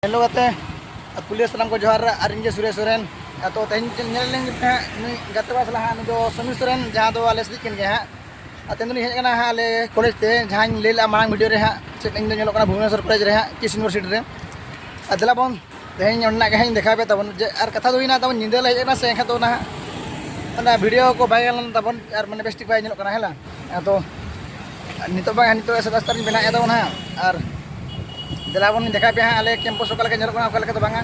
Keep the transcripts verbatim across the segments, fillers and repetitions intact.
Hello ᱜᱟᱛᱮ, ᱟᱨ ᱯᱩᱭᱞᱩ ᱥᱟᱱᱟᱢ ᱠᱚ ᱡᱚᱦᱟᱨ᱾ ᱟᱨ ᱤᱧ ᱜᱮ ᱥᱩᱨᱮᱥ ᱥᱚᱨᱮᱱ᱾ ᱟᱨ ᱛᱚ ᱛᱮᱦᱮᱧ ᱧᱮᱞ ᱞᱮᱱ ᱜᱮ ᱦᱟᱸᱜ ᱱᱩᱭ ᱜᱟᱛᱮ ᱠᱚᱲᱟ ᱥᱟᱞᱟᱜ ᱦᱟᱸᱜ, ᱱᱩᱭ ᱫᱚ ᱥᱚᱢᱤᱨ ᱥᱚᱨᱮᱱ, ᱡᱟᱦᱟᱸ ᱫᱚ ᱟᱞᱮ ᱥᱮᱫ ᱠᱟᱱ ᱜᱮᱭᱟ ᱦᱟᱸᱜ᱾ ᱟᱨ ᱛᱮᱦᱮᱧ ᱫᱚᱞᱤᱧ ᱦᱮᱡ ᱟᱠᱟᱱᱟ ᱦᱟᱸᱜ ᱟᱞᱮ ᱠᱚᱞᱮᱡᱽ ᱛᱮ, ᱡᱟᱦᱟᱸᱧ ᱞᱟᱹᱭ ᱞᱮᱫᱼᱟ ᱢᱟᱲᱟᱝ ᱵᱷᱤᱰᱤᱭᱳ ᱨᱮ ᱦᱟᱸᱜ, ᱪᱮᱫ ᱤᱧ ᱫᱚ ᱧᱮᱞᱚᱜ ᱠᱟᱱᱟ ᱵᱷᱩᱵᱽᱱᱮᱥᱚᱨ ᱠᱚᱞᱮᱡᱽ ᱨᱮ ᱦᱟᱸᱜ, ᱠᱤᱥ ᱤᱭᱩᱱᱤᱵᱷᱟᱨᱥᱤᱴᱤ ᱨᱮ᱾ ᱟᱨ ᱫᱮᱞᱟ ᱵᱚᱱ ᱛᱮᱦᱮᱧ ᱚᱸᱰᱮᱱᱟᱜ ᱜᱮ ᱦᱟᱸᱜ ᱤᱧ ᱫᱮᱠᱷᱟᱣ ᱯᱮ ᱛᱟᱵᱚᱱ, ᱡᱮ ᱟᱨ ᱠᱟᱛᱷᱟ ᱫᱚ ᱦᱩᱭᱱᱟ ᱛᱟᱵᱚᱱ, ᱧᱤᱫᱟᱹ ᱞᱮ ᱦᱮᱡ ᱟᱠᱟᱱᱟ ᱥᱮ ᱮᱱᱠᱷᱟᱱ ᱫᱚ ᱚᱱᱟ ᱦᱟᱸᱜ ᱚᱱᱟ ᱵᱷᱤᱰᱤᱭᱳ ᱠᱚ ᱵᱟᱭ ᱜᱟᱱ ᱞᱮᱱ ᱛᱟᱵᱚᱱ, ᱟᱨ ᱢᱟᱱᱮ ᱵᱮᱥ ᱴᱷᱤᱠ ᱵᱟᱭ ᱧᱮᱞᱚᱜ ᱠᱟᱱᱟ, ᱦᱮᱸ ᱞᱟ? ᱟᱫᱚ ᱱᱤᱛᱚᱜ ᱵᱟᱝ, ᱱᱤᱛᱚᱜ ᱥᱮᱛᱟᱜ ᱥᱮᱛᱟᱜ ᱞᱤᱧ ᱵᱮᱱᱟᱣᱮᱫ ᱛᱟᱵᱚᱱᱟ ᱦᱟᱸᱜ᱾ ᱟᱨ ᱫᱮᱞᱟ ᱵᱚᱱ ᱫᱮᱠᱷᱟᱣ ᱯᱮᱭᱟ ᱦᱟᱸᱜ ᱟᱞᱮ ᱠᱮᱢᱯᱟᱥ ᱚᱠᱟ ᱞᱮᱠᱟ ᱧᱮᱞᱚᱜ ᱠᱟᱱᱟ, ᱚᱠᱟ ᱞᱮᱠᱟ ᱫᱚ ᱵᱟᱝᱟ᱾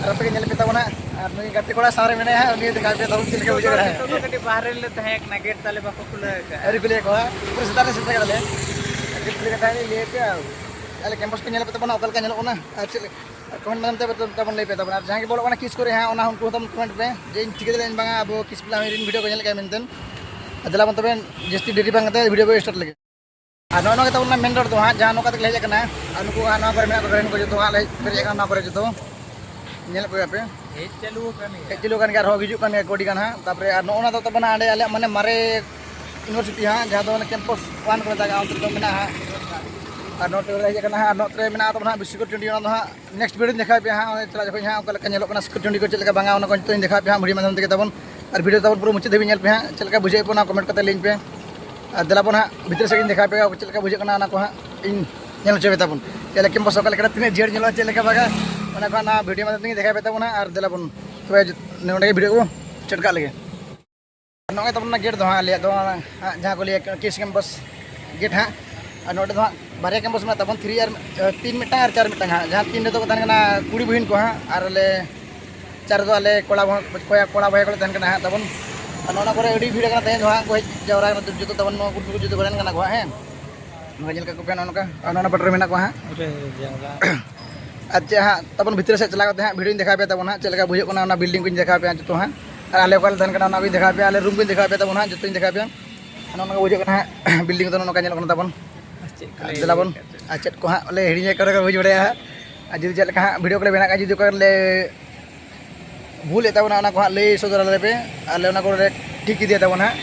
ᱟᱨ ᱟᱯᱮ ᱜᱮ ᱧᱮᱞ ᱯᱮ ᱛᱟᱵᱚᱱᱟ᱾ ᱟᱨ ᱱᱩᱭ ᱜᱟᱛᱮ ᱠᱚᱲᱟ ᱥᱟᱶ ᱨᱮ ᱢᱮᱱᱟᱭᱟ ᱦᱟᱸᱜ, ᱩᱱᱤ ᱫᱮᱠᱷᱟᱣ ᱯᱮᱭᱟ ᱛᱟᱵᱚᱱ ᱪᱮᱫ ᱞᱮᱠᱟ ᱵᱩᱡᱷᱟᱹᱜ ᱠᱟᱱᱟ᱾ ᱱᱤᱛᱚᱜ ᱫᱚ ᱠᱟᱹᱴᱤᱡ ᱵᱟᱦᱨᱮ ᱨᱮᱞᱮ ᱛᱟᱦᱮᱸ ᱠᱟᱱᱟ, ᱜᱮᱴ ᱛᱟᱞᱮ ᱵᱟᱠᱚ ᱠᱷᱩᱞᱟᱹᱣ ᱟᱠᱟᱫᱼᱟ᱾ ᱟᱹᱣᱨᱤ ᱠᱷᱩᱞᱟᱹᱣ ᱟᱠᱚ ᱦᱟᱸᱜ, ᱯᱩᱨᱟᱹ ᱥᱮᱛᱟᱜ ᱨᱮ ᱥᱮᱴᱮᱨ ᱠᱟᱫᱟᱞᱮ᱾ ᱟᱨ ᱪᱮᱫ ᱞᱮᱠᱟ ᱛᱟᱦᱮᱸ ᱞᱟᱹᱭ ᱯᱮᱭᱟ, ᱟᱞᱮ ᱠᱮᱢᱯᱟᱥ ᱠᱚ ᱧᱮᱞ ᱯᱮ ᱛᱟᱵᱚᱱᱟ, ᱚᱠᱟ ᱞᱮᱠᱟ ᱧᱮᱞᱚᱜ ᱠᱟᱱᱟ᱾ ᱟᱨ ᱪᱮᱫ ᱞᱮᱠᱟ ᱠᱚᱢᱮᱱᱴ ᱢᱟᱫᱽᱫᱷᱚᱢ ᱛᱮ ᱛᱟᱵᱚᱱ ᱞᱟᱹᱭ ᱯᱮ ᱛᱟᱵᱚᱱᱟ᱾ ᱟᱨ ᱡᱟᱦᱟᱸᱭ ᱜᱮ ᱵᱚᱞᱚᱜ ᱠᱟᱱᱟ ᱠᱤᱥ ᱠᱚᱨᱮ ᱦᱟᱸᱜ, ᱚᱱᱟ ᱦᱚᱸ ᱩᱱᱠᱩ ᱦᱚᱸ ᱛᱟᱵᱚᱱ ᱠᱚᱢᱮᱱᱴ ᱯᱮ ᱡᱮ ᱤᱧ ᱴᱷᱤᱠᱟᱹ ᱫᱟᱲᱮᱭᱟᱜᱼᱟ ᱵᱟᱝᱟ ᱟᱵᱚ ᱠᱤᱥ ᱯᱞᱟ ᱨᱤᱱ ᱵᱷᱤᱰᱤᱭᱳ ᱠᱚ ᱧᱮᱞ ᱠᱟᱜᱼᱟ ᱢᱮᱱᱛᱮ᱾ ᱟᱨ ᱫᱮᱞᱟ ᱵᱚᱱ ᱛᱚᱵᱮ ᱡᱟᱹᱥᱛᱤ ᱰᱮᱨᱤ ᱵᱟᱝ ᱠᱟᱛᱮ ᱵᱷᱤᱰᱤᱭᱳ ᱵᱚ ᱥᱴᱟᱨᱴ ᱞᱮᱜᱮ᱾ ᱟᱨ ᱱᱚᱜᱼᱚ ᱱᱚᱣᱟ ᱜᱮ ᱛᱟᱵᱚᱱ ᱚᱱᱟ ᱢᱮᱱ ᱨᱳᱰ ᱫᱚ ᱦᱟᱸᱜ, ᱡᱟᱦᱟᱸ ᱱᱚᱝᱠᱟ ᱛᱮᱜᱮ ᱦᱮᱡ ᱟᱠᱟᱱᱟ᱾ ᱟᱨ ᱱᱩᱠᱩ ᱦᱟᱸᱜ ᱱᱚᱣᱟ ᱠᱚᱨᱮ ᱢᱮᱱᱟᱜ ᱠᱚᱣᱟ, ᱜᱟᱹᱰᱤ ᱠᱚ ᱡᱚᱛᱚ ᱦᱟᱸᱜ ᱞᱮ ᱯᱮᱨᱮᱡ ᱟᱠᱟᱱᱟ ᱱᱚᱣᱟ ᱠᱚᱨᱮ ᱡᱚᱛᱚ᱾ ᱧᱮᱞ ᱠᱚᱜᱮ ᱯᱮ᱾ ᱦᱮᱡ ᱪᱟᱹᱞᱩ ᱟᱠᱟᱱ ᱜᱮᱭᱟ᱾ ᱦᱮᱡ ᱪᱟᱹᱞᱩ ᱟᱠᱟᱱ ᱜᱮᱭᱟ, ᱟᱨᱦᱚᱸ ᱦᱤᱡᱩᱜ ᱠᱟᱱ ᱜᱮᱭᱟ ᱠᱚ ᱟᱹᱰᱤ ᱜᱟᱱ ᱦᱟᱸᱜ᱾ ᱛᱟᱯᱚᱨᱮ ᱟᱨ ᱱᱚᱜᱼᱚ ᱱᱚᱣᱟ ᱫᱚ ᱛᱟᱵᱚᱱ ᱦᱟᱸᱜ ᱚᱸᱰᱮ ᱟᱞᱮᱭᱟᱜ ᱢᱟᱱᱮ ᱢᱟᱨᱮ ᱤᱭᱩᱱᱤᱵᱷᱟᱨᱥᱤᱴᱤ ᱦᱟᱸᱜ, ᱡᱟᱦᱟᱸ ᱫᱚ ᱢᱟᱱᱮ ᱠᱮᱢᱯᱟᱥ ᱚᱣᱟᱱ ᱠᱚ ᱢᱮᱛᱟᱜᱼᱟ, ᱚᱱᱛᱮ ᱫᱚ ᱢᱮᱱᱟᱜᱼᱟ ᱦᱟᱸᱜ᱾ ᱟᱨ ᱱᱚᱛᱮ ᱨᱮ ᱦᱮᱡ ᱟᱠᱟᱱᱟ ᱦᱟᱸᱜ, ᱟᱨ ᱱᱚᱛᱮ ᱨᱮ ᱢᱮᱱᱟᱜᱼᱟ ᱛᱟᱵᱚᱱ ᱦᱟᱸᱜ ᱵᱤᱥᱱᱩᱯᱩᱨ ᱴᱟᱺᱰᱤ, ᱚᱱᱟ ᱫᱚ ᱦᱟᱸᱜ ᱱᱮᱠᱥᱴ ᱵᱷᱤᱰᱤᱭᱳ ᱨᱤᱧ ᱫᱮᱠᱷᱟᱣ ᱯᱮᱭᱟ ᱦᱟᱸᱜ, ᱚᱸᱰᱮ ᱪᱟᱞᱟᱜ ᱡᱚᱠᱷᱚᱡ ᱦᱟᱸᱜ ᱚᱠᱟ ᱞᱮᱠᱟ ᱧᱮᱞᱚᱜ ᱠᱟᱱᱟ ᱥᱤᱠᱩᱨ ᱴᱟᱺᱰᱤ ᱠᱚ ᱪᱮᱫ ᱞᱮᱠᱟ ᱵᱟᱝᱟ, ᱚᱱᱟ ᱠᱚ ᱱᱤᱛᱚᱜ ᱤᱧ ᱫᱮᱠᱷᱟᱣ ᱯᱮᱭᱟ ᱦᱟᱸᱜ ᱵᱷᱤᱰᱤᱭᱳ ᱢᱟᱫᱽᱫᱷᱚᱢ ᱛᱮᱜᱮ ᱛᱟᱵᱚᱱ᱾ ᱟᱨ ᱵᱷᱤᱰᱤᱭᱳ ᱛᱟᱵᱚᱱ ᱯᱩᱨᱟᱹ ᱢᱩᱪᱟᱹᱫ ᱫᱷᱟᱹᱵᱤᱡ ᱧᱮᱞ ᱯᱮ ᱦᱟᱸᱜ, ᱪᱮᱫ ᱞᱮᱠᱟ ᱵᱩᱡᱷᱟᱹᱣ ᱯᱮ ᱚᱱᱟ ᱠᱚᱢᱮᱱᱴ ᱠᱟᱛᱮ ᱞᱟᱹᱭᱟᱹᱧ ᱯᱮ᱾ ᱟᱨ ᱫᱮᱞᱟ ᱵᱚᱱ ᱦᱟᱸᱜ ᱵᱷᱤᱛᱨᱤ ᱥᱮᱫ ᱤᱧ ᱫᱮᱠᱷᱟᱣ ᱯᱮᱭᱟ ᱪᱮᱫ ᱞᱮᱠᱟ ᱵᱩᱡᱷᱟᱹᱜ ᱠᱟᱱᱟ, ᱚᱱᱟ ᱠᱚ ᱦᱟᱸᱜ ᱤᱧ ᱧᱮᱞ ᱦᱚᱪᱚ ᱯᱮ ᱛᱟᱵᱚᱱ᱾ ᱪᱮᱫ ᱞᱮᱠᱟ ᱠᱮᱢᱯᱟᱥ ᱚᱠᱟ ᱞᱮᱠᱟ, ᱛᱤᱱᱟᱹᱜ ᱡᱤᱭᱟᱹᱲ ᱧᱮᱞᱚᱜᱼᱟ, ᱪᱮᱫ ᱞᱮᱠᱟ ᱵᱟᱝᱟ, ᱚᱱᱟ ᱠᱚ ᱦᱟᱸᱜ ᱱᱚᱣᱟ ᱵᱷᱤᱰᱤᱭᱳ ᱢᱟᱫᱽᱫᱷᱚᱢ ᱛᱮᱜᱮ ᱫᱮᱠᱷᱟᱣ ᱯᱮ ᱛᱟᱵᱚᱱᱟ᱾ ᱟᱨ ᱫᱮᱞᱟ ᱵᱚᱱ ᱛᱚᱵᱮ ᱱᱚᱰᱮ ᱜᱮ ᱵᱷᱤᱰᱤᱭᱳ ᱠᱚ ᱪᱮᱫ ᱠᱟᱜ ᱞᱮᱜᱮ᱾ ᱱᱚᱜᱼᱚᱭ ᱛᱟᱵᱚᱱ ᱚᱱᱟ ᱜᱮᱴ ᱫᱚ ᱦᱟᱸᱜ, ᱟᱞᱮᱭᱟᱜ ᱫᱚ ᱚᱱᱟ ᱦᱟᱸᱜ ᱡᱟᱦᱟᱸ ᱠᱚ ᱞᱟᱹᱭᱟ ᱠᱤᱥ ᱠᱮᱢᱯᱟᱥ ᱜᱮᱴ ᱦᱟᱸᱜ᱾ ᱟᱨ ᱱᱚᱰᱮ ᱫᱚ ᱦᱟᱸᱜ ᱵᱟᱨᱭᱟ ᱠᱮᱢᱯᱟᱥ ᱢᱮᱱᱟᱜ ᱛᱟᱵᱚᱱ, ᱛᱷᱨᱤ ᱟᱨ, ᱟᱨ ᱛᱤᱱ ᱢᱤᱫᱴᱟᱝ ᱟᱨ ᱪᱟᱨ ᱢᱤᱫᱴᱟᱝ ᱦᱟᱸᱜ᱾ ᱡᱟᱦᱟᱸ ᱛᱤᱱ ᱨᱮᱫᱚ ᱠᱚ ᱛᱟᱦᱮᱱ ᱠᱟᱱᱟ ᱠᱩᱲᱤ ᱵᱩᱦᱤᱱ ᱠᱚ ᱦᱟᱸᱜ, ᱟᱨ ᱟᱞᱮ ᱪᱟᱨ ᱨᱮᱫᱚ ᱟᱞᱮ ᱠᱚᱲᱟ ᱵᱚ-, ᱠᱚᱲᱟ, ᱠᱚᱲᱟ ᱵᱚᱭᱦᱟ ᱠᱚᱞᱮ ᱛᱟᱦᱮᱱ ᱠᱟᱱᱟ ᱦᱟᱸᱜ ᱛᱟᱵᱚᱱ᱾ ᱟᱨ ᱱᱚᱜᱼᱚ ᱱᱚᱣᱟ ᱠᱚᱨᱮ ᱟᱹᱰᱤ ᱵᱷᱤᱲ ᱟᱠᱟᱱᱟ ᱛᱮᱦᱮᱧ ᱫᱚ ᱦᱟᱸᱜ, ᱠᱚ ᱦᱮᱡ ᱡᱟᱣᱨᱟ ᱟᱠᱟᱱᱟ ᱡᱚᱛᱚ ᱛᱟᱵᱚᱱ, ᱱᱚᱣᱟ ᱜᱨᱩᱯ ᱨᱮᱠᱚ ᱡᱚᱛᱚ ᱠᱚ ᱛᱟᱦᱮᱱ ᱠᱟᱱᱟ ᱠᱚ ᱦᱟᱸᱜ, ᱦᱮᱸ᱾ ᱱᱚᱣᱟ ᱧᱮᱞ ᱠᱟᱜ ᱠᱚᱯᱮ ᱱᱚᱜᱼᱚ ᱱᱚᱝᱠᱟ, ᱟᱨ ᱱᱚᱜᱼᱚ ᱱᱚᱣᱟ ᱯᱟᱴᱟ ᱨᱮ ᱢᱮᱱᱟᱜ ᱠᱚᱣᱟ ᱦᱟᱸᱜ᱾ ᱟᱨᱮ ᱡᱟᱣᱨᱟ᱾ ᱟᱨ ᱪᱮᱫ ᱦᱟᱸᱜ ᱛᱟᱵᱚᱱ ᱵᱷᱤᱛᱨᱤ ᱥᱮᱫ ᱪᱟᱞᱟᱣ ᱠᱟᱛᱮ ᱦᱟᱸᱜ ᱵᱷᱤᱰᱤᱭᱳᱧ ᱫᱮᱠᱷᱟᱣ ᱯᱮᱭᱟ ᱛᱟᱵᱚᱱ ᱦᱟᱸᱜ, ᱪᱮᱫ ᱞᱮᱠᱟ ᱵᱩᱡᱷᱟᱹᱜ ᱠᱟᱱᱟ ᱚᱱᱟ ᱵᱤᱞᱰᱤᱝ ᱠᱚᱧ ᱫᱮᱠᱷᱟᱣ ᱯᱮᱭᱟ ᱡᱚᱛᱚ ᱦᱟᱸᱜ᱾ ᱟᱨ ᱟᱞᱮ ᱚᱠᱟ ᱨᱮᱞᱮ ᱛᱟᱦᱮᱱ ᱠᱟᱱᱟ ᱚᱱᱟ ᱠᱚᱧ ᱫᱮᱠᱷᱟᱣ ᱯᱮᱭᱟ, ᱟᱞᱮ ᱨᱩᱢ ᱠᱚᱧ ᱫᱮᱠᱷᱟᱣ ᱯᱮᱭᱟ ᱛᱟᱵᱚᱱ ᱦᱟᱸᱜ, ᱡᱚᱛᱚᱧ ᱫᱮᱠᱷᱟᱣ ᱯᱮᱭᱟ᱾ ᱱᱚᱜᱼᱚ ᱱᱚᱝᱠᱟ ᱵᱩᱡᱷᱟᱹᱜ ᱠᱟᱱᱟ ᱦᱟᱸᱜ ᱵᱤᱞᱰᱤᱝ ᱫᱚ ᱱᱚᱜᱼᱚ ᱱᱚᱝᱠᱟ ᱧᱮᱞᱚᱜ ᱠᱟᱱᱟ ᱛᱟᱵᱚᱱ᱾ ᱟᱨ ᱪᱮᱫ ᱠᱚ ᱟᱨ ᱞᱟᱹᱭ ᱫᱮᱞᱟ ᱵᱚᱱ, ᱞᱮᱠᱟ ᱪᱮᱫ? ᱟᱨ ᱪᱮᱫ ᱠᱚ ᱦᱟᱸᱜ ᱞᱮ ᱦᱤᱲᱤᱧ ᱟᱠᱟᱫ ᱨᱮᱦᱚᱸ ᱵᱩᱡᱽ ᱵᱟᱲᱟᱭᱟ ᱦᱟᱸᱜ᱾ ᱟᱨ ᱡᱩᱫᱤ ᱪᱮᱫ ᱞᱮᱠᱟ ᱦᱟᱸᱜ ᱵᱷᱤᱰᱤᱭᱳ ᱠᱚᱞᱮ ᱵᱮᱱᱟᱣ ᱠᱟᱜᱼᱟ, ᱡᱩᱫᱤ ᱚᱠᱟ ᱨᱮᱞᱮ ᱵᱷᱩᱞᱮᱫ ᱛᱟᱵᱚᱱᱟ, ᱚᱱᱟ ᱠᱚ ᱦᱟᱸᱜ ᱞᱟᱹᱭ ᱥᱚᱫᱚᱨ ᱟᱞᱮ ᱯᱮ, ᱟᱞᱮ ᱚᱱᱟ ᱠᱚᱨᱮ ᱴᱷᱤᱠ ᱤᱫᱤᱭᱟ ᱛᱟᱵᱚᱱ ᱦᱟᱸᱜ᱾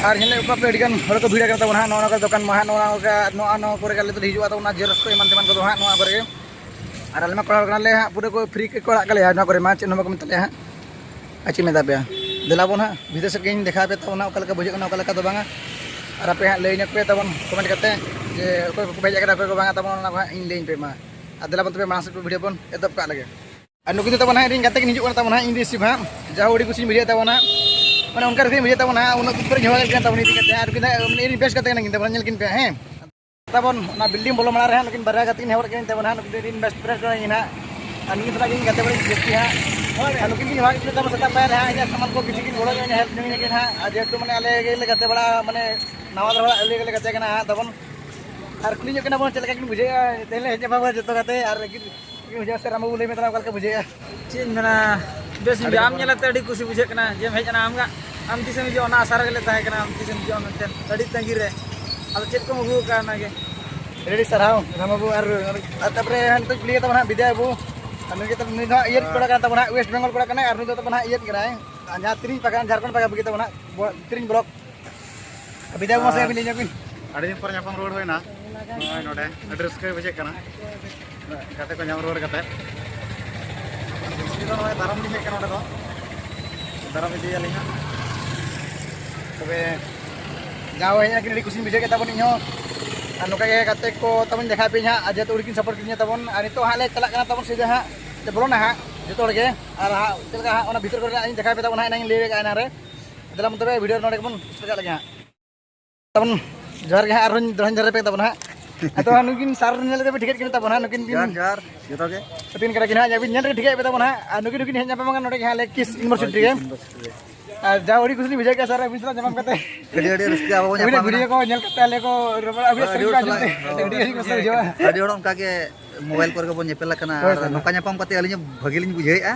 ᱟᱨ ᱧᱮᱞᱮᱫ ᱠᱚᱣᱟ ᱯᱮ ᱟᱹᱰᱤ ᱜᱟᱱ ᱦᱚᱲ ᱠᱚ ᱵᱷᱤᱲ ᱟᱠᱟᱱ ᱛᱟᱵᱚᱱᱟ ᱦᱟᱸᱜ, ᱱᱚᱜᱼᱚ ᱱᱚᱣᱟ ᱠᱚᱨᱮ ᱫᱚᱠᱟᱱ ᱢᱟ ᱦᱟᱸᱜ, ᱱᱚᱜᱼᱚ ᱱᱚᱣᱟ ᱠᱚᱨᱮ, ᱱᱚᱜᱼᱚ ᱱᱚᱣᱟ ᱠᱚᱨᱮ ᱜᱮ ᱟᱞᱮ ᱫᱚᱞᱮ ᱦᱤᱡᱩᱜᱼᱟ ᱛᱟᱵᱚᱱᱟ, ᱡᱮᱨᱚᱠᱥ ᱠᱚ ᱮᱢᱟᱱ ᱛᱮᱢᱟᱱ ᱠᱚᱫᱚ ᱦᱟᱸᱜ ᱱᱚᱣᱟ ᱠᱚᱨᱮ ᱜᱮ᱾ ᱟᱨ ᱟᱞᱮ ᱢᱟ ᱠᱚᱲᱟ ᱦᱚᱲ ᱠᱟᱱᱟᱞᱮ ᱦᱟᱸᱜ, ᱯᱩᱨᱟᱹ ᱠᱚ free ᱠᱚ ᱟᱲᱟᱜ ᱠᱟᱞᱮᱭᱟ ᱱᱚᱣᱟ ᱠᱚᱨᱮ ᱢᱟ, ᱪᱮᱫ ᱦᱚᱸ ᱵᱟᱠᱚ ᱢᱮᱛᱟ ᱞᱮᱭᱟ ᱦᱟᱸᱜ᱾ ᱟᱨ ᱪᱮᱫ ᱢᱮᱛᱟ ᱯᱮᱭᱟ, ᱫᱮᱞᱟ ᱵᱚᱱ ᱦᱟᱸᱜ ᱵᱷᱤᱛᱟᱹᱨ ᱥᱮᱫ ᱜᱮᱧ ᱫᱮᱠᱷᱟᱣ ᱯᱮ ᱛᱟᱵᱚᱱᱟ, ᱚᱠᱟ ᱞᱮᱠᱟ ᱵᱩᱡᱷᱟᱹᱜ ᱠᱟᱱᱟ, ᱚᱠᱟ ᱞᱮᱠᱟ ᱫᱚ ᱵᱟᱝᱟ᱾ ᱟᱨ ᱟᱯᱮ ᱦᱟᱸᱜ ᱞᱟᱹᱭ ᱧᱚᱜ ᱯᱮ ᱛᱟᱵᱚᱱ comment ᱠᱟᱛᱮ ᱡᱮ ᱚᱠᱚᱭ ᱠᱚᱠᱚ ᱦᱮᱡ ᱟᱠᱟᱱᱟ, ᱚᱠᱚᱭ ᱠᱚ ᱵᱟᱝᱟ ᱛᱟᱵᱚᱱ, ᱚᱱᱟ ᱠᱚ ᱦᱟᱸᱜ ᱤᱧ ᱞᱟᱹᱭᱟᱹᱧ ᱯᱮ ᱢᱟ᱾ ᱟᱨ ᱫᱮᱞᱟ ᱵᱚᱱ ᱛᱚᱵᱮ ᱢᱟᱲᱟᱝ ᱥᱮᱫ ᱵᱷᱤᱰᱤᱭᱳ ᱵᱚᱱ ᱮᱛᱚᱦᱚᱵ ᱠᱟᱜ ᱞᱮᱜᱮ᱾ ᱟᱨ ᱱᱩᱠᱤᱱ ᱫᱚ ᱛᱟᱵᱚᱱ ᱦᱟᱸᱜ ᱤᱧ ᱨᱮᱱ ᱜᱟᱛᱮ ᱠᱤᱱ ᱦᱤᱡᱩᱜ ᱠᱟᱱᱟ ᱛᱟᱵᱚᱱ ᱦᱟᱸᱜ, ᱤᱧ ᱨᱤᱥᱤᱵᱷ ᱦᱟᱸᱜ, ᱡᱟᱦᱟᱸ ᱟᱹᱰᱤ ᱠᱩᱥᱤᱧ ᱵᱩᱡᱷᱟᱹᱣᱮᱫ ᱛᱟᱵᱚᱱᱟ᱾ ᱢᱟᱱᱮ ᱚᱱᱠᱟ ᱨᱟᱹᱥᱠᱟᱹᱧ ᱵᱩᱡᱷᱟᱹᱣᱮᱫ ᱛᱟᱵᱚᱱᱟ, ᱩᱱᱟᱹᱜ ᱫᱤᱱ ᱯᱚᱨᱮᱧ ᱦᱚᱦᱚ ᱟᱠᱟᱫ ᱠᱤᱱᱟ ᱛᱟᱵᱚᱱ ᱤᱫᱤ ᱠᱟᱛᱮ, ᱟᱨ ᱩᱱᱠᱤᱱ ᱫᱚ ᱢᱟᱱᱮ ᱤᱧ ᱨᱮᱱ best ᱜᱟᱛᱮ ᱠᱟᱱᱟ ᱠᱤᱱ ᱛᱟᱵᱚᱱᱟ, ᱧᱮᱞ ᱠᱤᱱ ᱯᱮ ᱦᱮᱸ᱾ ᱛᱟᱵᱚᱱ ᱚᱱᱟ building ᱵᱚᱞᱚ ᱢᱟᱲᱟᱝ ᱨᱮ ᱦᱟᱸᱜ ᱱᱩᱠᱤᱱ ᱵᱟᱨᱭᱟ ᱜᱟᱛᱮ ᱠᱤᱱ ᱦᱮᱡ ᱠᱤᱱ ᱛᱟᱵᱚᱱᱟ ᱦᱟᱸᱜ, ᱱᱩᱠᱤᱱ ᱫᱚ ᱤᱧ ᱨᱮᱱ best friend ᱠᱟᱱᱟ ᱠᱤᱱ ᱦᱟᱸᱜ᱾ ᱟᱨ ᱱᱩᱠᱤᱱ ᱥᱟᱞᱟᱜ ᱜᱤᱧ ᱜᱟᱛᱮ ᱵᱟᱲᱟᱜ ᱡᱟᱹᱥᱛᱤ ᱦᱟᱸᱜ᱾ ᱟᱨ ᱱᱩᱠᱤᱱ ᱠᱤᱱ ᱦᱚᱦᱚ ᱟᱹᱜᱩ ᱠᱤᱱᱟ ᱛᱟᱵᱚᱱ ᱥᱮᱛᱟᱜ ᱯᱟᱭᱟᱨ ᱨᱮ ᱦᱟᱸᱜ, ᱤᱧᱟᱹᱜ ᱥᱟᱢᱟᱱ ᱠᱚ ᱠᱤᱪᱷᱩ ᱠᱤᱱ ᱜᱚᱲᱚ ᱧᱚᱜ ᱤᱧᱟ, help ᱧᱚᱜ ᱤᱧᱟ ᱠᱤᱱ ᱦᱟᱸᱜ᱾ ᱟᱨ ᱡᱮᱦᱮᱛᱩ ᱢᱟᱱᱮ ᱟᱞᱮ ᱜᱮᱞᱮ ᱜᱟᱛᱮ ᱵᱟᱲᱟ, ᱢᱟᱱᱮ ᱱᱟᱣᱟ ᱫᱷᱟᱨᱟ ᱟᱞᱮ ᱜᱮᱞᱮ ᱜᱟᱛᱮ ᱠᱟᱱᱟ ᱦᱟᱸᱜ ᱛᱟᱵᱚᱱ᱾ ᱟᱨ ᱠᱩᱞᱤ ᱧᱚᱜ ᱠᱤᱱᱟ ᱵᱚᱱ ᱪᱮᱫ ᱞᱮᱠᱟ ᱠᱤᱱ ᱵᱩᱡᱷᱟᱹᱣᱮᱫᱼᱟ, ᱛᱮᱦᱮᱧ ᱞᱮ ᱦᱮᱡ ᱧᱟᱯᱟᱢ ᱠᱟᱱᱟ ᱡᱚᱛᱚ ᱜᱟᱛᱮ, ᱟᱨ ᱟᱹᱠᱤᱱ ᱪᱮᱫ ᱠᱤᱱ ᱵᱩᱡᱷᱟᱹᱣᱟ ᱥᱮ, ᱟᱢ ᱵᱟᱹᱵᱩ ᱞᱟᱹᱭ ᱢᱮ ᱛᱟᱞᱟᱝ ᱚᱠᱟ ᱞᱮᱠᱟ ᱵᱩᱡᱷᱟᱹᱣᱮᱫᱼᱟ? ᱪᱮᱫ ᱤᱧ ᱢᱮᱱᱟ, ᱵᱮᱥ ᱤᱧ ᱟᱹᱰᱤ ᱵᱩᱡᱷᱟᱹᱣᱟ᱾ ᱟᱢ ᱢᱚᱡᱽ᱾ ᱧᱮᱞ ᱠᱟᱛᱮ ᱟᱹᱰᱤ ᱠᱩᱥᱤ ᱵᱩᱡᱷᱟᱹᱜ ᱠᱟᱱᱟ ᱡᱮᱢ ᱦᱮᱡ ᱮᱱᱟ᱾ ᱟᱢ ᱜᱟ-, ᱟᱢ ᱛᱤᱥᱮᱢ ᱦᱤᱡᱩᱜᱼᱟ, ᱚᱱᱟ ᱟᱥᱟ ᱨᱮᱜᱮ ᱞᱮ ᱛᱟᱦᱮᱸ ᱠᱟᱱᱟ, ᱟᱢ ᱛᱤᱥᱮᱢ ᱦᱤᱡᱩᱜᱼᱟ ᱢᱮᱱᱛᱮ ᱟᱹᱰᱤ ᱛᱟᱺᱜᱤ ᱨᱮ᱾ ᱟᱫᱚ ᱪᱮᱫ ᱠᱚᱢ ᱟᱹᱜᱩ ᱟᱠᱟᱫᱼᱟ ᱚᱱᱟᱜᱮ? ᱟᱹᱰᱤ ᱟᱹᱰᱤ ᱥᱟᱨᱦᱟᱣ ᱨᱟᱢ ᱵᱟᱹᱵᱩ᱾ ᱟᱨ, ᱟᱨ ᱛᱟᱯᱚᱨᱮ ᱱᱤᱛᱚᱜ ᱠᱩᱞᱤᱭᱮ ᱛᱟᱵᱚᱱ ᱦᱟᱸᱜ ᱵᱤᱫᱟᱭ ᱵᱟᱹᱵᱩ, ᱟᱨ ᱱᱩᱭ ᱫᱚ, ᱱᱩᱭ ᱫᱚ ᱦᱟᱸᱜ ᱤᱭᱟᱹ ᱠᱚᱲᱟ ᱠᱟᱱ ᱛᱟᱵᱚᱱᱟ ᱦᱟᱸᱜ, West Bengal ᱠᱚᱲᱟ ᱠᱟᱱᱟᱭ, ᱟᱨ ᱱᱩᱭ ᱫᱚ ᱛᱟᱵᱚᱱ ᱦᱟᱸᱜ ᱤᱭᱟᱹ ᱠᱟᱱᱟᱭ, ᱟᱨ ᱡᱟᱦᱟᱸ ᱛᱤᱨᱤᱧ ᱯᱟᱠᱟ, ᱡᱷᱟᱲᱠᱷᱚᱸᱰ ᱯᱟᱠᱟ ᱵᱩᱜᱤ ᱛᱟᱵᱚᱱ ᱦᱟᱸᱜ, ᱵᱚ-, ᱛᱤᱨᱤᱧ block᱾ ᱵᱤᱫᱟᱭ ᱵᱟᱹᱵᱩ ᱢᱟᱥᱮ ᱟᱨ ᱟᱹᱵᱤᱱ ᱞᱟᱹᱭ ᱧᱚᱜ ᱵᱤᱱ᱾ ᱟᱹᱰᱤ ᱫᱤᱱ ᱯᱚᱨ ᱧᱟᱯᱟᱢ ᱨᱩᱣᱟᱹᱲ ᱦᱩᱭᱱᱟ᱾ ᱱᱚᱜᱼᱚᱭ ᱱᱚᱰᱮ ᱟᱹᱰᱤ ᱨᱟᱹᱥᱠᱟᱹ ᱵᱩᱡᱷᱟᱹᱜ ᱠᱟᱱᱟ᱾ ᱜᱟᱛᱮ ᱠᱚ ᱧᱟᱢ ᱨᱩᱣᱟᱹᱲ ᱠᱟᱛᱮ᱾ ᱱᱤᱛᱚᱜ ᱱᱚᱜᱼᱚᱭ ᱫᱟᱨᱟᱢ ᱞᱤᱧ ᱦᱮᱡ ᱠᱟᱱᱟ ᱱᱚᱰᱮ ᱫᱚ᱾ ᱫᱟᱨᱟᱢ ᱤᱫᱤᱭᱟᱞᱤᱧ ᱦᱟᱸᱜ᱾ ᱛᱚᱵᱮ ᱡᱟᱣ ᱦᱮᱡ ᱟᱹᱠᱤᱱ ᱟᱹᱰᱤ ᱠᱩᱥᱤᱧ ᱵᱩᱡᱷᱟᱹᱣ ᱠᱮᱫ ᱛᱟᱵᱚᱱ ᱤᱧ ᱦᱚᱸ᱾ ᱟᱨ ᱱᱚᱝᱠᱟ ᱜᱮ ᱜᱟᱛᱮ ᱠᱚ ᱛᱟᱵᱚᱱ ᱫᱮᱠᱷᱟᱣ ᱯᱮ ᱦᱟᱸᱜ, ᱟᱨ ᱡᱮᱦᱮᱛᱩ ᱟᱹᱰᱤ ᱠᱤᱱ support ᱠᱤᱫᱤᱧᱟ ᱛᱟᱵᱚᱱ᱾ ᱟᱨ ᱱᱤᱛᱚᱜ ᱦᱟᱸᱜ ᱞᱮ ᱪᱟᱞᱟᱜ ᱠᱟᱱᱟ ᱛᱟᱵᱚᱱ ᱥᱤᱫᱷᱟᱹ ᱦᱟᱸᱜ ᱞᱮ ᱵᱚᱞᱚᱱᱟ ᱦᱟᱸᱜ ᱡᱚᱛᱚ ᱦᱚᱲ ᱜᱮ᱾ ᱟᱨ ᱦᱟᱸᱜ ᱪᱮᱫ ᱞᱮᱠᱟ ᱦᱟᱸᱜ ᱚᱱᱟ ᱵᱷᱤᱛᱤᱨ ᱠᱚᱨᱮ ᱦᱟᱸᱜ ᱤᱧ ᱫᱮᱠᱷᱟᱣ ᱯᱮ ᱛᱟᱵᱚᱱ ᱦᱟᱸᱜ, ᱮᱱᱟᱝ ᱤᱧ ᱞᱟᱹᱭ ᱞᱮᱫᱟ ᱮᱱᱟᱝ ᱨᱮ᱾ ᱫᱮᱞᱟ ᱢᱟ ᱛᱚᱵᱮ ᱵᱷᱤᱰᱤᱭᱳ ᱱᱚᱰᱮ ᱜᱮᱵᱚᱱ start ᱠᱟᱜ ᱞᱮᱜᱮ ᱦᱟᱸᱜ᱾ ᱛᱟᱵᱚᱱ ᱡᱚᱦᱟᱨ ᱜᱮ ᱦᱟᱸᱜ, ᱟᱨᱦᱚᱸ ᱫᱚᱦᱲᱟᱧ ᱡᱚᱦᱟᱨ ᱟᱯᱮ ᱛᱟᱵᱚᱱ ᱦᱟᱸᱜ᱾ ᱟᱫᱚ ᱦᱟᱸᱜ ᱱᱩᱠᱤᱱ sir ᱧᱮᱞ ᱠᱟᱛᱮ ᱯᱮ ᱴᱷᱤᱠᱟᱹᱭᱮᱫ ᱠᱤᱱᱟ ᱛᱟᱵᱚᱱ ᱦᱟᱸᱜ, ᱱᱩᱠᱤᱱ ᱵᱤᱱ ᱡᱚᱦᱟᱨ, ᱡᱚᱦᱟᱨ, ᱡᱚᱛᱚ ᱜᱮ᱾ ᱟᱹᱵᱤᱱ ᱠᱟᱱᱟ ᱠᱤᱱ ᱦᱟᱸᱜ, ᱟᱹᱵᱤᱱ ᱧᱮᱞ ᱨᱮᱜᱮ ᱴᱷᱤᱠᱟᱹᱭᱮᱫ ᱯᱮ ᱛᱟᱵᱚᱱ ᱦᱟᱸᱜ, ᱟᱨ ᱱᱩᱠᱤᱱ ᱱᱩᱠᱤᱱ ᱦᱮᱡ ᱧᱟᱯᱟᱢ ᱠᱟᱱᱟ ᱱᱚᱰᱮ ᱜᱮ ᱦᱟᱸᱜ ᱟᱞᱮ ᱠᱤᱥ university ᱨᱮ᱾ ᱟᱨ ᱡᱟ ᱟᱹᱰᱤ ᱠᱩᱥᱤ ᱞᱤᱧ ᱵᱩᱡᱷᱟᱹᱣ ᱠᱮᱫᱟ sir, ᱟᱹᱵᱤᱱ ᱥᱟᱞᱟᱜ ᱧᱟᱯᱟᱢ ᱠᱟᱛᱮ᱾ ᱟᱹᱰᱤ ᱟᱹᱰᱤ ᱨᱟᱹᱥᱠᱟᱹ ᱟᱵᱚ ᱵᱚᱱ ᱟᱹᱵᱤᱱᱟᱜ ᱧᱟᱯᱟᱢ ᱮᱱᱟ᱾ ᱵᱷᱤᱰᱤᱭᱳ ᱠᱚ ᱧᱮᱞ ᱠᱟᱛᱮ ᱟᱞᱮ ᱠᱚ ᱨᱚᱯᱚᱲ, ᱟᱹᱵᱤᱱᱟᱜ ᱦᱳᱭ, ᱟᱹᱰᱤ ᱥᱮᱨᱮᱧ ᱦᱚᱲ ᱠᱚ ᱟᱸᱡᱚᱢ ᱥᱟᱞᱟᱜ, ᱛᱮ ᱦᱳᱭ᱾ ᱟᱹᱰᱤ ᱟᱹᱰᱤ ᱨᱟᱹᱥᱠᱟᱹ ᱵᱩᱡᱷᱟᱹᱣᱟ᱾ ᱟᱹᱰᱤ ᱦᱚᱲ ᱚᱱᱠᱟ ᱜᱮ mobile ᱠᱚᱨᱮ ᱜᱮᱵᱚᱱ ᱧᱮᱯᱮᱞ ᱟᱠᱟᱱᱟ, ᱦᱳᱭ, ᱟᱨ sir᱾ ᱱᱚᱝᱠᱟ ᱧᱟᱯᱟᱢ ᱠᱟᱛᱮ ᱟᱹᱞᱤᱧ ᱦᱚᱸ ᱵᱷᱟᱹᱜᱤ ᱞᱤᱧ ᱵᱩᱡᱷᱟᱹᱣᱮᱫᱼᱟ,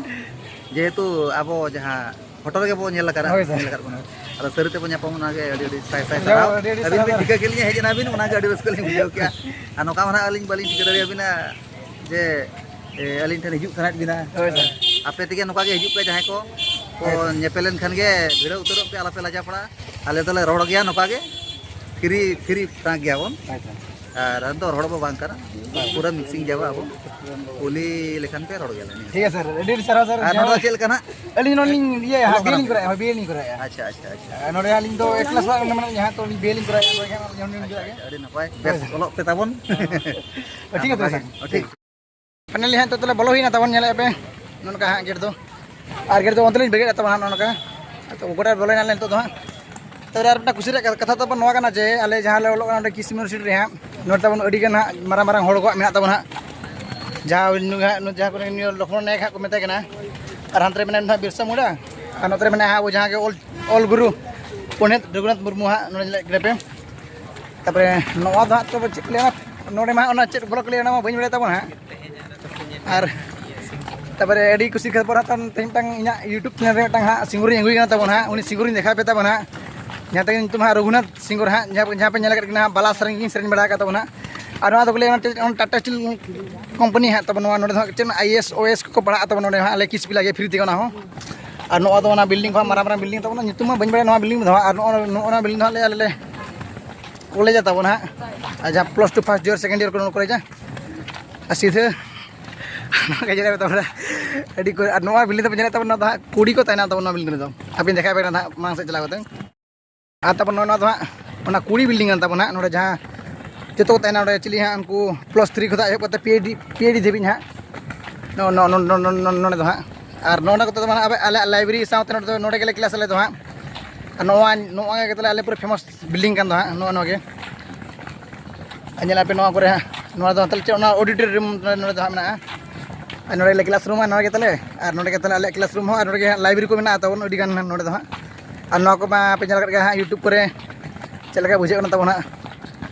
ᱡᱮᱦᱮᱛᱩ ᱟᱵᱚ ᱡᱟᱦᱟᱸ ᱯᱷᱳᱴᱳ ᱨᱮᱜᱮ ᱵᱚᱱ ᱧᱮᱞ ᱟᱠᱟᱫᱟ, ᱦᱳᱭ, sir᱾ ᱧᱮᱞ ᱟᱠᱟᱫ ᱵᱚᱱᱟ᱾ ᱟᱫᱚ ᱥᱟᱹᱨᱤ ᱛᱮᱵᱚᱱ ᱧᱟᱯᱟᱢ, ᱚᱱᱟᱜᱮ ᱟᱹᱰᱤ ᱟᱹᱰᱤ ᱥᱟᱭ ᱥᱟᱭ ᱡᱟᱣ ᱥᱟᱨᱦᱟᱣ᱾ ᱟᱹᱰᱤ ᱟᱹᱰᱤ ᱟᱹᱵᱤᱱ ᱥᱟᱨᱦᱟᱣ, ᱵᱤᱱ sir᱾ ᱴᱷᱤᱠᱟᱹ ᱠᱮᱫ ᱞᱤᱧᱟ ᱦᱮᱡ ᱮᱱᱟ ᱵᱤᱱ, ᱚᱱᱟᱜᱮ ᱟᱹᱰᱤ ᱨᱟᱹᱥᱠᱟᱹ ᱞᱤᱧ ᱵᱩᱡᱷᱟᱹᱣ ᱠᱮᱫᱼᱟ᱾ ᱟᱨ ᱱᱚᱝᱠᱟ ᱢᱟ ᱱᱟᱦᱟᱜ ᱟᱹᱞᱤᱧ ᱵᱟᱹᱞᱤᱧ ᱴᱷᱤᱠᱟᱹ ᱫᱟᱲᱮᱭᱟᱵᱤᱱᱟ ᱡᱮ, ᱮ, ᱟᱹᱞᱤᱧ ᱴᱷᱮᱱ ᱦᱤᱡᱩᱜ ᱥᱟᱱᱟᱭᱮᱫ ᱵᱤᱱᱟ᱾ ᱦᱳᱭ, sir᱾ ᱟᱯᱮ ᱛᱮᱜᱮ ᱱᱚᱝᱠᱟ ᱜᱮ ᱦᱤᱡᱩᱜ ᱯᱮ, ᱡᱟᱦᱟᱸᱭ ᱠᱚ, ᱠᱚ ᱦᱳᱭ, sir᱾ ᱧᱮᱯᱮᱞ ᱞᱮᱱᱠᱷᱟᱱ ᱜᱮ ᱵᱷᱤᱲᱟᱹᱣ ᱩᱛᱟᱹᱨᱚᱜ ᱯᱮ, ᱟᱞᱚᱯᱮ ᱞᱟᱡᱟ ᱯᱟᱲᱟᱜᱼᱟ᱾ ᱟᱞᱮ ᱫᱚᱞᱮ ᱨᱚᱲ ᱜᱮᱭᱟ ᱱᱚᱝᱠᱟ ᱜᱮ, free, free ᱯᱷᱨᱟᱝᱠ ᱜᱮᱭᱟᱵᱚᱱ᱾ ᱦᱳᱭ, sir᱾ ᱟᱨ ᱟᱫᱚ ᱨᱚᱲ ᱵᱚ ᱵᱟᱝ ᱠᱟᱱᱟ, ᱯᱩᱨᱟᱹ ᱢᱤᱠᱥᱤᱝ ᱪᱟᱵᱟ ᱟᱵᱚ᱾ ᱠᱩᱞᱤ ᱞᱮᱠᱷᱟᱱ ᱯᱮ ᱨᱚᱲ ᱜᱮᱭᱟᱞᱮ᱾ ᱴᱷᱤᱠ ᱜᱮᱭᱟ ᱥᱟᱨ, ᱟᱹᱰᱤ ᱟᱹᱰᱤ ᱥᱟᱨᱦᱟᱣ ᱥᱟᱨ᱾ ᱟᱨ ᱡᱟᱦᱟᱸ ᱱᱚᱰᱮ ᱫᱚ ᱪᱮᱫ ᱞᱮᱠᱟ ᱱᱟᱜ? ᱟᱹᱞᱤᱧ ᱱᱚᱰᱮ ᱞᱤᱧ ᱤᱭᱟᱹ ᱚᱞᱚᱜ ᱵᱤ ᱮ ᱠᱟᱱᱟ ᱞᱤᱧ ᱯᱮ? ᱠᱚᱨᱟᱣᱮᱫᱼᱟ, ᱦᱳᱭ, ᱵᱤ ᱮ ᱞᱤᱧ ᱠᱚᱨᱟᱣᱮᱫᱼᱟ᱾ ᱟᱪᱪᱷᱟ, ᱟᱪᱪᱷᱟ, ᱟᱪᱪᱷᱟ᱾ ᱟᱨ ᱱᱚᱰᱮ ᱟᱹᱞᱤᱧ ᱫᱚ ᱮᱠᱞᱟᱥ ᱨᱮ ᱢᱮᱱᱟᱜ ᱞᱤᱧᱟ, ᱛᱚ ᱟᱹᱞᱤᱧ ᱵᱤ ᱮ ᱞᱤᱧ ᱠᱚᱨᱟᱣᱮᱫᱼᱟ, ᱱᱚᱰᱮ ᱜᱮ ᱦᱟᱸᱜ ᱱᱚᱰᱮ ᱞᱤᱧ ᱟᱪᱪᱷᱟ, ᱪᱟᱞᱟᱜ ᱟᱪᱪᱷᱟ, ᱜᱮᱭᱟ᱾ ᱟᱹᱰᱤ ᱱᱟᱯᱟᱭ᱾ ᱵᱮᱥ, ᱦᱳᱭ᱾ ᱚᱞᱚᱜ ᱯᱮ ᱛᱟᱵᱚᱱ᱾ ᱦᱳᱭ, ᱴᱷᱤᱠ ᱜᱮᱭᱟ, ᱴᱷᱤᱠ᱾ ᱴᱷᱤᱠ᱾ ᱯᱷᱟᱭᱱᱟᱞᱤ ᱦᱟᱸᱜ ᱱᱤᱛᱚᱜ ᱫᱚᱞᱮ ᱵᱚᱞᱚ ᱦᱩᱭᱱᱟ ᱛᱟᱵᱚᱱ, ᱧᱮᱞᱮᱫ ᱯᱮ ᱱᱚᱜᱼᱚ ᱱᱚᱝᱠᱟ ᱦᱟᱸᱜ ᱜᱮᱴ ᱫᱚ᱾ ᱟᱨ ᱜᱮᱴ ᱫᱚ ᱚᱱᱛᱮ ᱞᱤᱧ ᱵᱮᱸᱜᱮᱫ ᱛᱟᱵᱚᱱ ᱦᱟᱸᱜ ᱱᱚᱜᱼᱚ ᱱᱚᱝᱠᱟ᱾ ᱛᱚ ᱜᱚᱴᱟ ᱵᱚᱞᱚᱭᱮᱱᱟᱞᱮ ᱱᱤᱛᱚᱜ ᱫᱚ ᱦᱟᱸᱜ᱾ ᱛᱟᱨᱯᱚᱨᱮ ᱟᱨ ᱢᱤᱫᱴᱟᱝ ᱠᱩᱥᱤ ᱨᱮᱭᱟᱜ ᱠᱟᱛᱷᱟ ᱛᱟᱵᱚᱱ ᱱᱚᱣᱟ ᱠᱟᱱᱟ ᱡᱮ ᱟᱞᱮ ᱡᱟᱦᱟᱸ ᱞᱮ ᱚᱞᱚᱜ ᱠᱟᱱᱟ ᱚᱸᱰᱮ ᱠᱨᱤᱥᱤ ᱤᱭᱩᱱᱤᱵᱷᱟᱨᱥᱤᱴᱤ ᱨᱮ ᱦᱟᱸᱜ, ᱱᱚᱰᱮ ᱛᱟᱵᱚᱱ ᱟᱹᱰᱤ ᱜᱟᱱ ᱦᱟᱸᱜ ᱢᱟᱨᱟᱝ ᱢᱟᱨᱟᱝ ᱦᱚᱲ ᱠᱚᱣᱟᱜ ᱢᱮᱱᱟᱜ ᱛᱟᱵᱚᱱᱟ ᱦᱟᱸᱜ᱾ ᱡᱟᱦᱟᱸ ᱱᱩᱭ ᱦᱟᱸᱜ, ᱱᱩᱭ ᱡᱟᱦᱟᱸ ᱠᱚᱨᱮ ᱱᱩᱭ ᱞᱚᱠᱷᱢᱚᱬ ᱱᱟᱭᱚᱠ ᱦᱟᱸᱜ ᱠᱚ ᱢᱮᱛᱟᱭ ᱠᱟᱱᱟ, ᱟᱨ ᱦᱟᱱᱛᱮ ᱨᱮ ᱢᱮᱱᱟᱭᱟ ᱱᱟᱦᱟᱜ ᱵᱤᱨᱥᱟ ᱢᱩᱱᱰᱟ, ᱟᱨ ᱱᱚᱛᱮ ᱨᱮ ᱢᱮᱱᱟᱭᱟ ᱟᱵᱚ ᱡᱟᱦᱟᱸ ᱜᱮ ᱚᱞ, ᱚᱞ ᱜᱩᱨᱩ ᱯᱚᱱᱰᱤᱛ ᱨᱚᱜᱷᱩᱱᱟᱛᱷ ᱢᱩᱨᱢᱩ ᱦᱟᱸᱜ ᱱᱚᱰᱮ ᱧᱮᱞᱮᱫ ᱠᱟᱱᱟ ᱯᱮ᱾ ᱛᱟᱨᱯᱚᱨᱮ ᱱᱚᱣᱟ ᱫᱚ ᱦᱟᱸᱜ ᱛᱚᱵᱮ ᱪᱮᱫ ᱠᱚ ᱞᱟᱹᱭᱟ, ᱱᱚᱰᱮ ᱢᱟ ᱦᱟᱸᱜ ᱚᱱᱟ ᱪᱮᱫ ᱵᱞᱚᱠ ᱠᱚ ᱞᱟᱹᱭᱟ ᱚᱱᱟ ᱢᱟ ᱵᱟᱹᱧ ᱵᱟᱲᱟᱭ ᱛᱟᱵᱚᱱᱟ ᱦᱟᱸᱜ᱾ ᱟᱨ ᱛᱟᱨᱯᱚᱨᱮ ᱟᱹᱰᱤ ᱠᱩᱥᱤ ᱠᱷᱚᱵᱚᱨ ᱦᱟᱸᱜ ᱛᱟᱵᱚᱱ ᱛᱮᱦᱮᱧ ᱢᱤᱫᱴᱟᱝ ᱤᱧᱟᱹᱜ YouTube ᱪᱮᱱᱮᱞ ᱨᱮ ᱢᱤᱫᱴᱟᱝ ᱦᱟᱸᱜ ᱥᱤᱝᱜᱩᱨᱤᱧ ᱟᱹᱜᱩᱭ ᱠᱟᱱᱟ ᱛᱟᱵᱚᱱ ᱦᱟᱸᱜ, ᱩᱱᱤ ᱥᱤᱝᱜᱩᱨᱤᱧ ᱫᱮᱠᱷᱟᱣ ᱯᱮ ᱛᱟᱵᱚᱱ ᱦᱟᱸᱜ᱾ ᱡᱟᱦᱟᱸ ᱛᱟᱹᱠᱤᱱ ᱧᱩᱛᱩᱢ ᱦᱟᱸᱜ ᱨᱚᱜᱷᱩᱱᱟᱛᱷ ᱥᱤᱝᱜᱩᱨ ᱦᱟᱸᱜ, ᱡᱟᱦᱟᱸ, ᱡᱟᱦᱟᱸ ᱯᱮ ᱧᱮᱞ ᱟᱠᱟᱫ ᱠᱤᱱᱟ ᱦᱟᱸᱜ ᱵᱟᱞᱟ ᱥᱮᱨᱮᱧ ᱠᱤᱱ ᱥᱮᱨᱮᱧ ᱵᱟᱲᱟ ᱟᱠᱟᱫ ᱛᱟᱵᱚᱱ ᱦᱟᱸᱜ᱾ ᱟᱨ ᱱᱚᱣᱟ ᱫᱚᱠᱚ ᱞᱟᱹᱭᱟ ᱚᱱᱟ ᱴᱮ-, ᱚᱱᱟ ᱴᱟᱴᱟ ᱥᱴᱤᱞ ᱠᱳᱢᱯᱟᱱᱤ ᱦᱟᱸᱜ ᱛᱟᱵᱚᱱ ᱱᱚᱣᱟ, ᱱᱚᱰᱮ ᱫᱚ ᱦᱟᱸᱜ ᱪᱮᱫ ᱟᱭ ᱮ ᱮᱥ, ᱳ ᱮᱥ ᱠᱚᱠᱚ ᱯᱟᱲᱦᱟᱜ ᱛᱟᱵᱚᱱ ᱱᱚᱰᱮ ᱦᱟᱸᱜ ᱟᱞᱮ ᱠᱤᱥ ᱯᱤ ᱞᱟᱜᱮ ᱯᱷᱨᱤ ᱛᱮᱜᱮ ᱚᱱᱟ ᱦᱚᱸ᱾ ᱟᱨ ᱱᱚᱣᱟ ᱫᱚ ᱚᱱᱟ ᱵᱤᱞᱰᱤᱝ ᱠᱷᱚᱱ ᱢᱟᱨᱟᱝ ᱢᱟᱨᱟᱝ ᱵᱤᱞᱰᱤᱝ ᱛᱟᱵᱚᱱ, ᱧᱩᱛᱩᱢ ᱢᱟ ᱵᱟᱹᱧ ᱵᱟᱲᱟᱭᱟ ᱱᱚᱣᱟ ᱵᱤᱞᱰᱤᱝ ᱫᱚ ᱦᱟᱸᱜ᱾ ᱟᱨ ᱱᱚᱜᱼᱚ, ᱱᱚᱜᱼᱚ ᱱᱚᱣᱟ ᱵᱤᱞᱰᱤᱝ ᱫᱚ ᱦᱟᱸᱜ ᱞᱮ, ᱟᱞᱮ ᱞᱮ ᱠᱚᱞᱮᱡᱟ ᱛᱟᱵᱚᱱ ᱦᱟᱸᱜ, ᱟᱨ ᱡᱟᱦᱟᱸ plus two first year, second year ᱠᱚ ᱱᱚᱣᱟ ᱠᱚᱞᱮᱡᱟ᱾ ᱟᱨ ᱥᱤᱫᱷᱟᱹ ᱱᱚᱣᱟ ᱜᱮ ᱡᱮᱱᱟᱨᱮᱞ ᱛᱟᱵᱚᱱᱟ᱾ ᱟᱹᱰᱤ ᱠᱚ, ᱟᱨ ᱱᱚᱣᱟ ᱵᱤᱞᱰᱤᱝ ᱫᱚᱯᱮ ᱧᱮᱞᱮᱫ ᱛᱟᱵᱚᱱᱟ, ᱱᱚᱣᱟ ᱫᱚ ᱦᱟᱸᱜ ᱠᱩᱲᱤ ᱠᱚ ᱛᱟᱦᱮᱱᱟ ᱛᱟᱵᱚᱱ ᱱᱚᱣᱟ ᱵᱤᱞᱰᱤᱝ ᱨᱮᱫᱚ᱾ ᱟᱹᱵᱤᱱ ᱫᱮᱠᱷᱟᱣ ᱵᱮᱱᱟ ᱦᱟᱸᱜ ᱢᱟᱲᱟᱝ ᱥᱮᱫ ᱪᱟᱞᱟᱣ ᱠᱟᱛᱮ᱾ ᱟᱨ ᱛᱟᱵᱚᱱ ᱱᱚᱜᱼᱚ ᱱᱚᱣᱟ ᱫᱚ ᱦᱟᱸᱜ ᱚᱱᱟ ᱠᱩᱲᱤ ᱵᱤᱞᱰᱤᱝ ᱠᱟᱱ ᱛᱟᱵᱚᱱᱟ ᱦᱟᱸᱜ᱾ ᱱᱚᱰᱮ ᱡᱟᱦᱟᱸ ᱡᱚᱛᱚ ᱠᱚ ᱛᱟᱦᱮᱱᱟ ᱱᱚᱰᱮ ᱪᱤᱞᱤ ᱦᱟᱸᱜ ᱩᱱᱠᱩ ᱯᱞᱟᱥ ᱛᱷᱨᱤ ᱠᱷᱚᱱᱟᱜ ᱮᱦᱚᱵ ᱠᱟᱛᱮ P H D, P H D ᱫᱷᱟᱹᱵᱤᱡ ᱦᱟᱸᱜ᱾ ᱱᱚᱜᱼᱚ ᱱᱚ-, ᱱᱚ-, ᱱᱚ-, ᱱᱚ-, ᱱᱚ-, ᱱᱚᱰᱮ ᱫᱚ ᱦᱟᱸᱜ᱾ ᱟᱨ ᱱᱚᱰᱮ ᱠᱚᱛᱮ ᱫᱚ ᱢᱟᱱᱮ ᱟᱵᱮ-, ᱟᱞᱮᱭᱟᱜ ᱞᱟᱭᱵᱨᱮᱨᱤ ᱥᱟᱶᱛᱮ ᱱᱚᱰᱮ ᱫᱚ, ᱱᱚᱰᱮ ᱜᱮᱞᱮ ᱠᱞᱟᱥ ᱟᱞᱮ ᱫᱚ ᱦᱟᱸᱜ᱾ ᱟᱨ ᱱᱚᱣᱟ, ᱱᱚᱣᱟ ᱜᱮ ᱛᱟᱞᱮ ᱟᱞᱮ ᱯᱩᱨᱟᱹ ᱯᱷᱮᱢᱟᱥ ᱵᱤᱞᱰᱤᱝ ᱠᱟᱱ ᱫᱚ ᱦᱟᱸᱜ, ᱱᱚᱜᱼᱚ ᱱᱚᱣᱟ ᱜᱮ᱾ ᱟᱨ ᱧᱮᱞ ᱟᱯᱮ ᱱᱚᱣᱟ ᱠᱚᱨᱮ ᱦᱟᱸᱜ, ᱱᱚᱣᱟ ᱫᱚ ᱛᱟᱦᱞᱮ ᱪᱮᱫ ᱚᱱᱟ ᱚᱰᱤᱴᱳᱨᱤᱭᱟᱢ ᱱᱚᱰᱮ ᱫᱚ ᱦᱟᱸᱜ ᱢᱮᱱᱟᱜᱼᱟ᱾ ᱟᱨ ᱱᱚᱰᱮ ᱜᱮᱞᱮ ᱠᱞᱟᱥ ᱨᱩᱢᱟ, ᱱᱚᱰᱮ ᱜᱮ ᱛᱟᱞᱮ᱾ ᱟᱨ ᱱᱚᱰᱮ ᱜᱮ ᱛᱟᱞᱮ ᱟᱞᱮᱭᱟᱜ ᱠᱞᱟᱥ ᱨᱩᱢ ᱦᱚᱸ, ᱟᱨ ᱱᱚᱰᱮ ᱜᱮ ᱦᱟᱸᱜ ᱞᱟᱭᱵᱨᱮᱨᱤ ᱠᱚ ᱢᱮᱱᱟᱜᱼᱟ ᱛᱟᱵᱚᱱ ᱟᱹᱰᱤ ᱜᱟᱱ ᱱᱚᱰᱮ ᱫᱚ ᱦᱟᱸᱜ᱾ ᱟᱨ ᱱᱚᱣᱟ ᱠᱚ ᱢᱟ ᱯᱮ ᱧᱮᱞ ᱟᱠᱟᱫ ᱜᱮᱭᱟ ᱦᱟᱸᱜ YouTube ᱠᱚᱨᱮ ᱪᱮᱫ ᱞᱮᱠᱟ ᱵᱩᱡᱷᱟᱹᱜ ᱠᱟᱱᱟ ᱛᱟᱵᱚᱱ ᱦᱟᱸᱜ᱾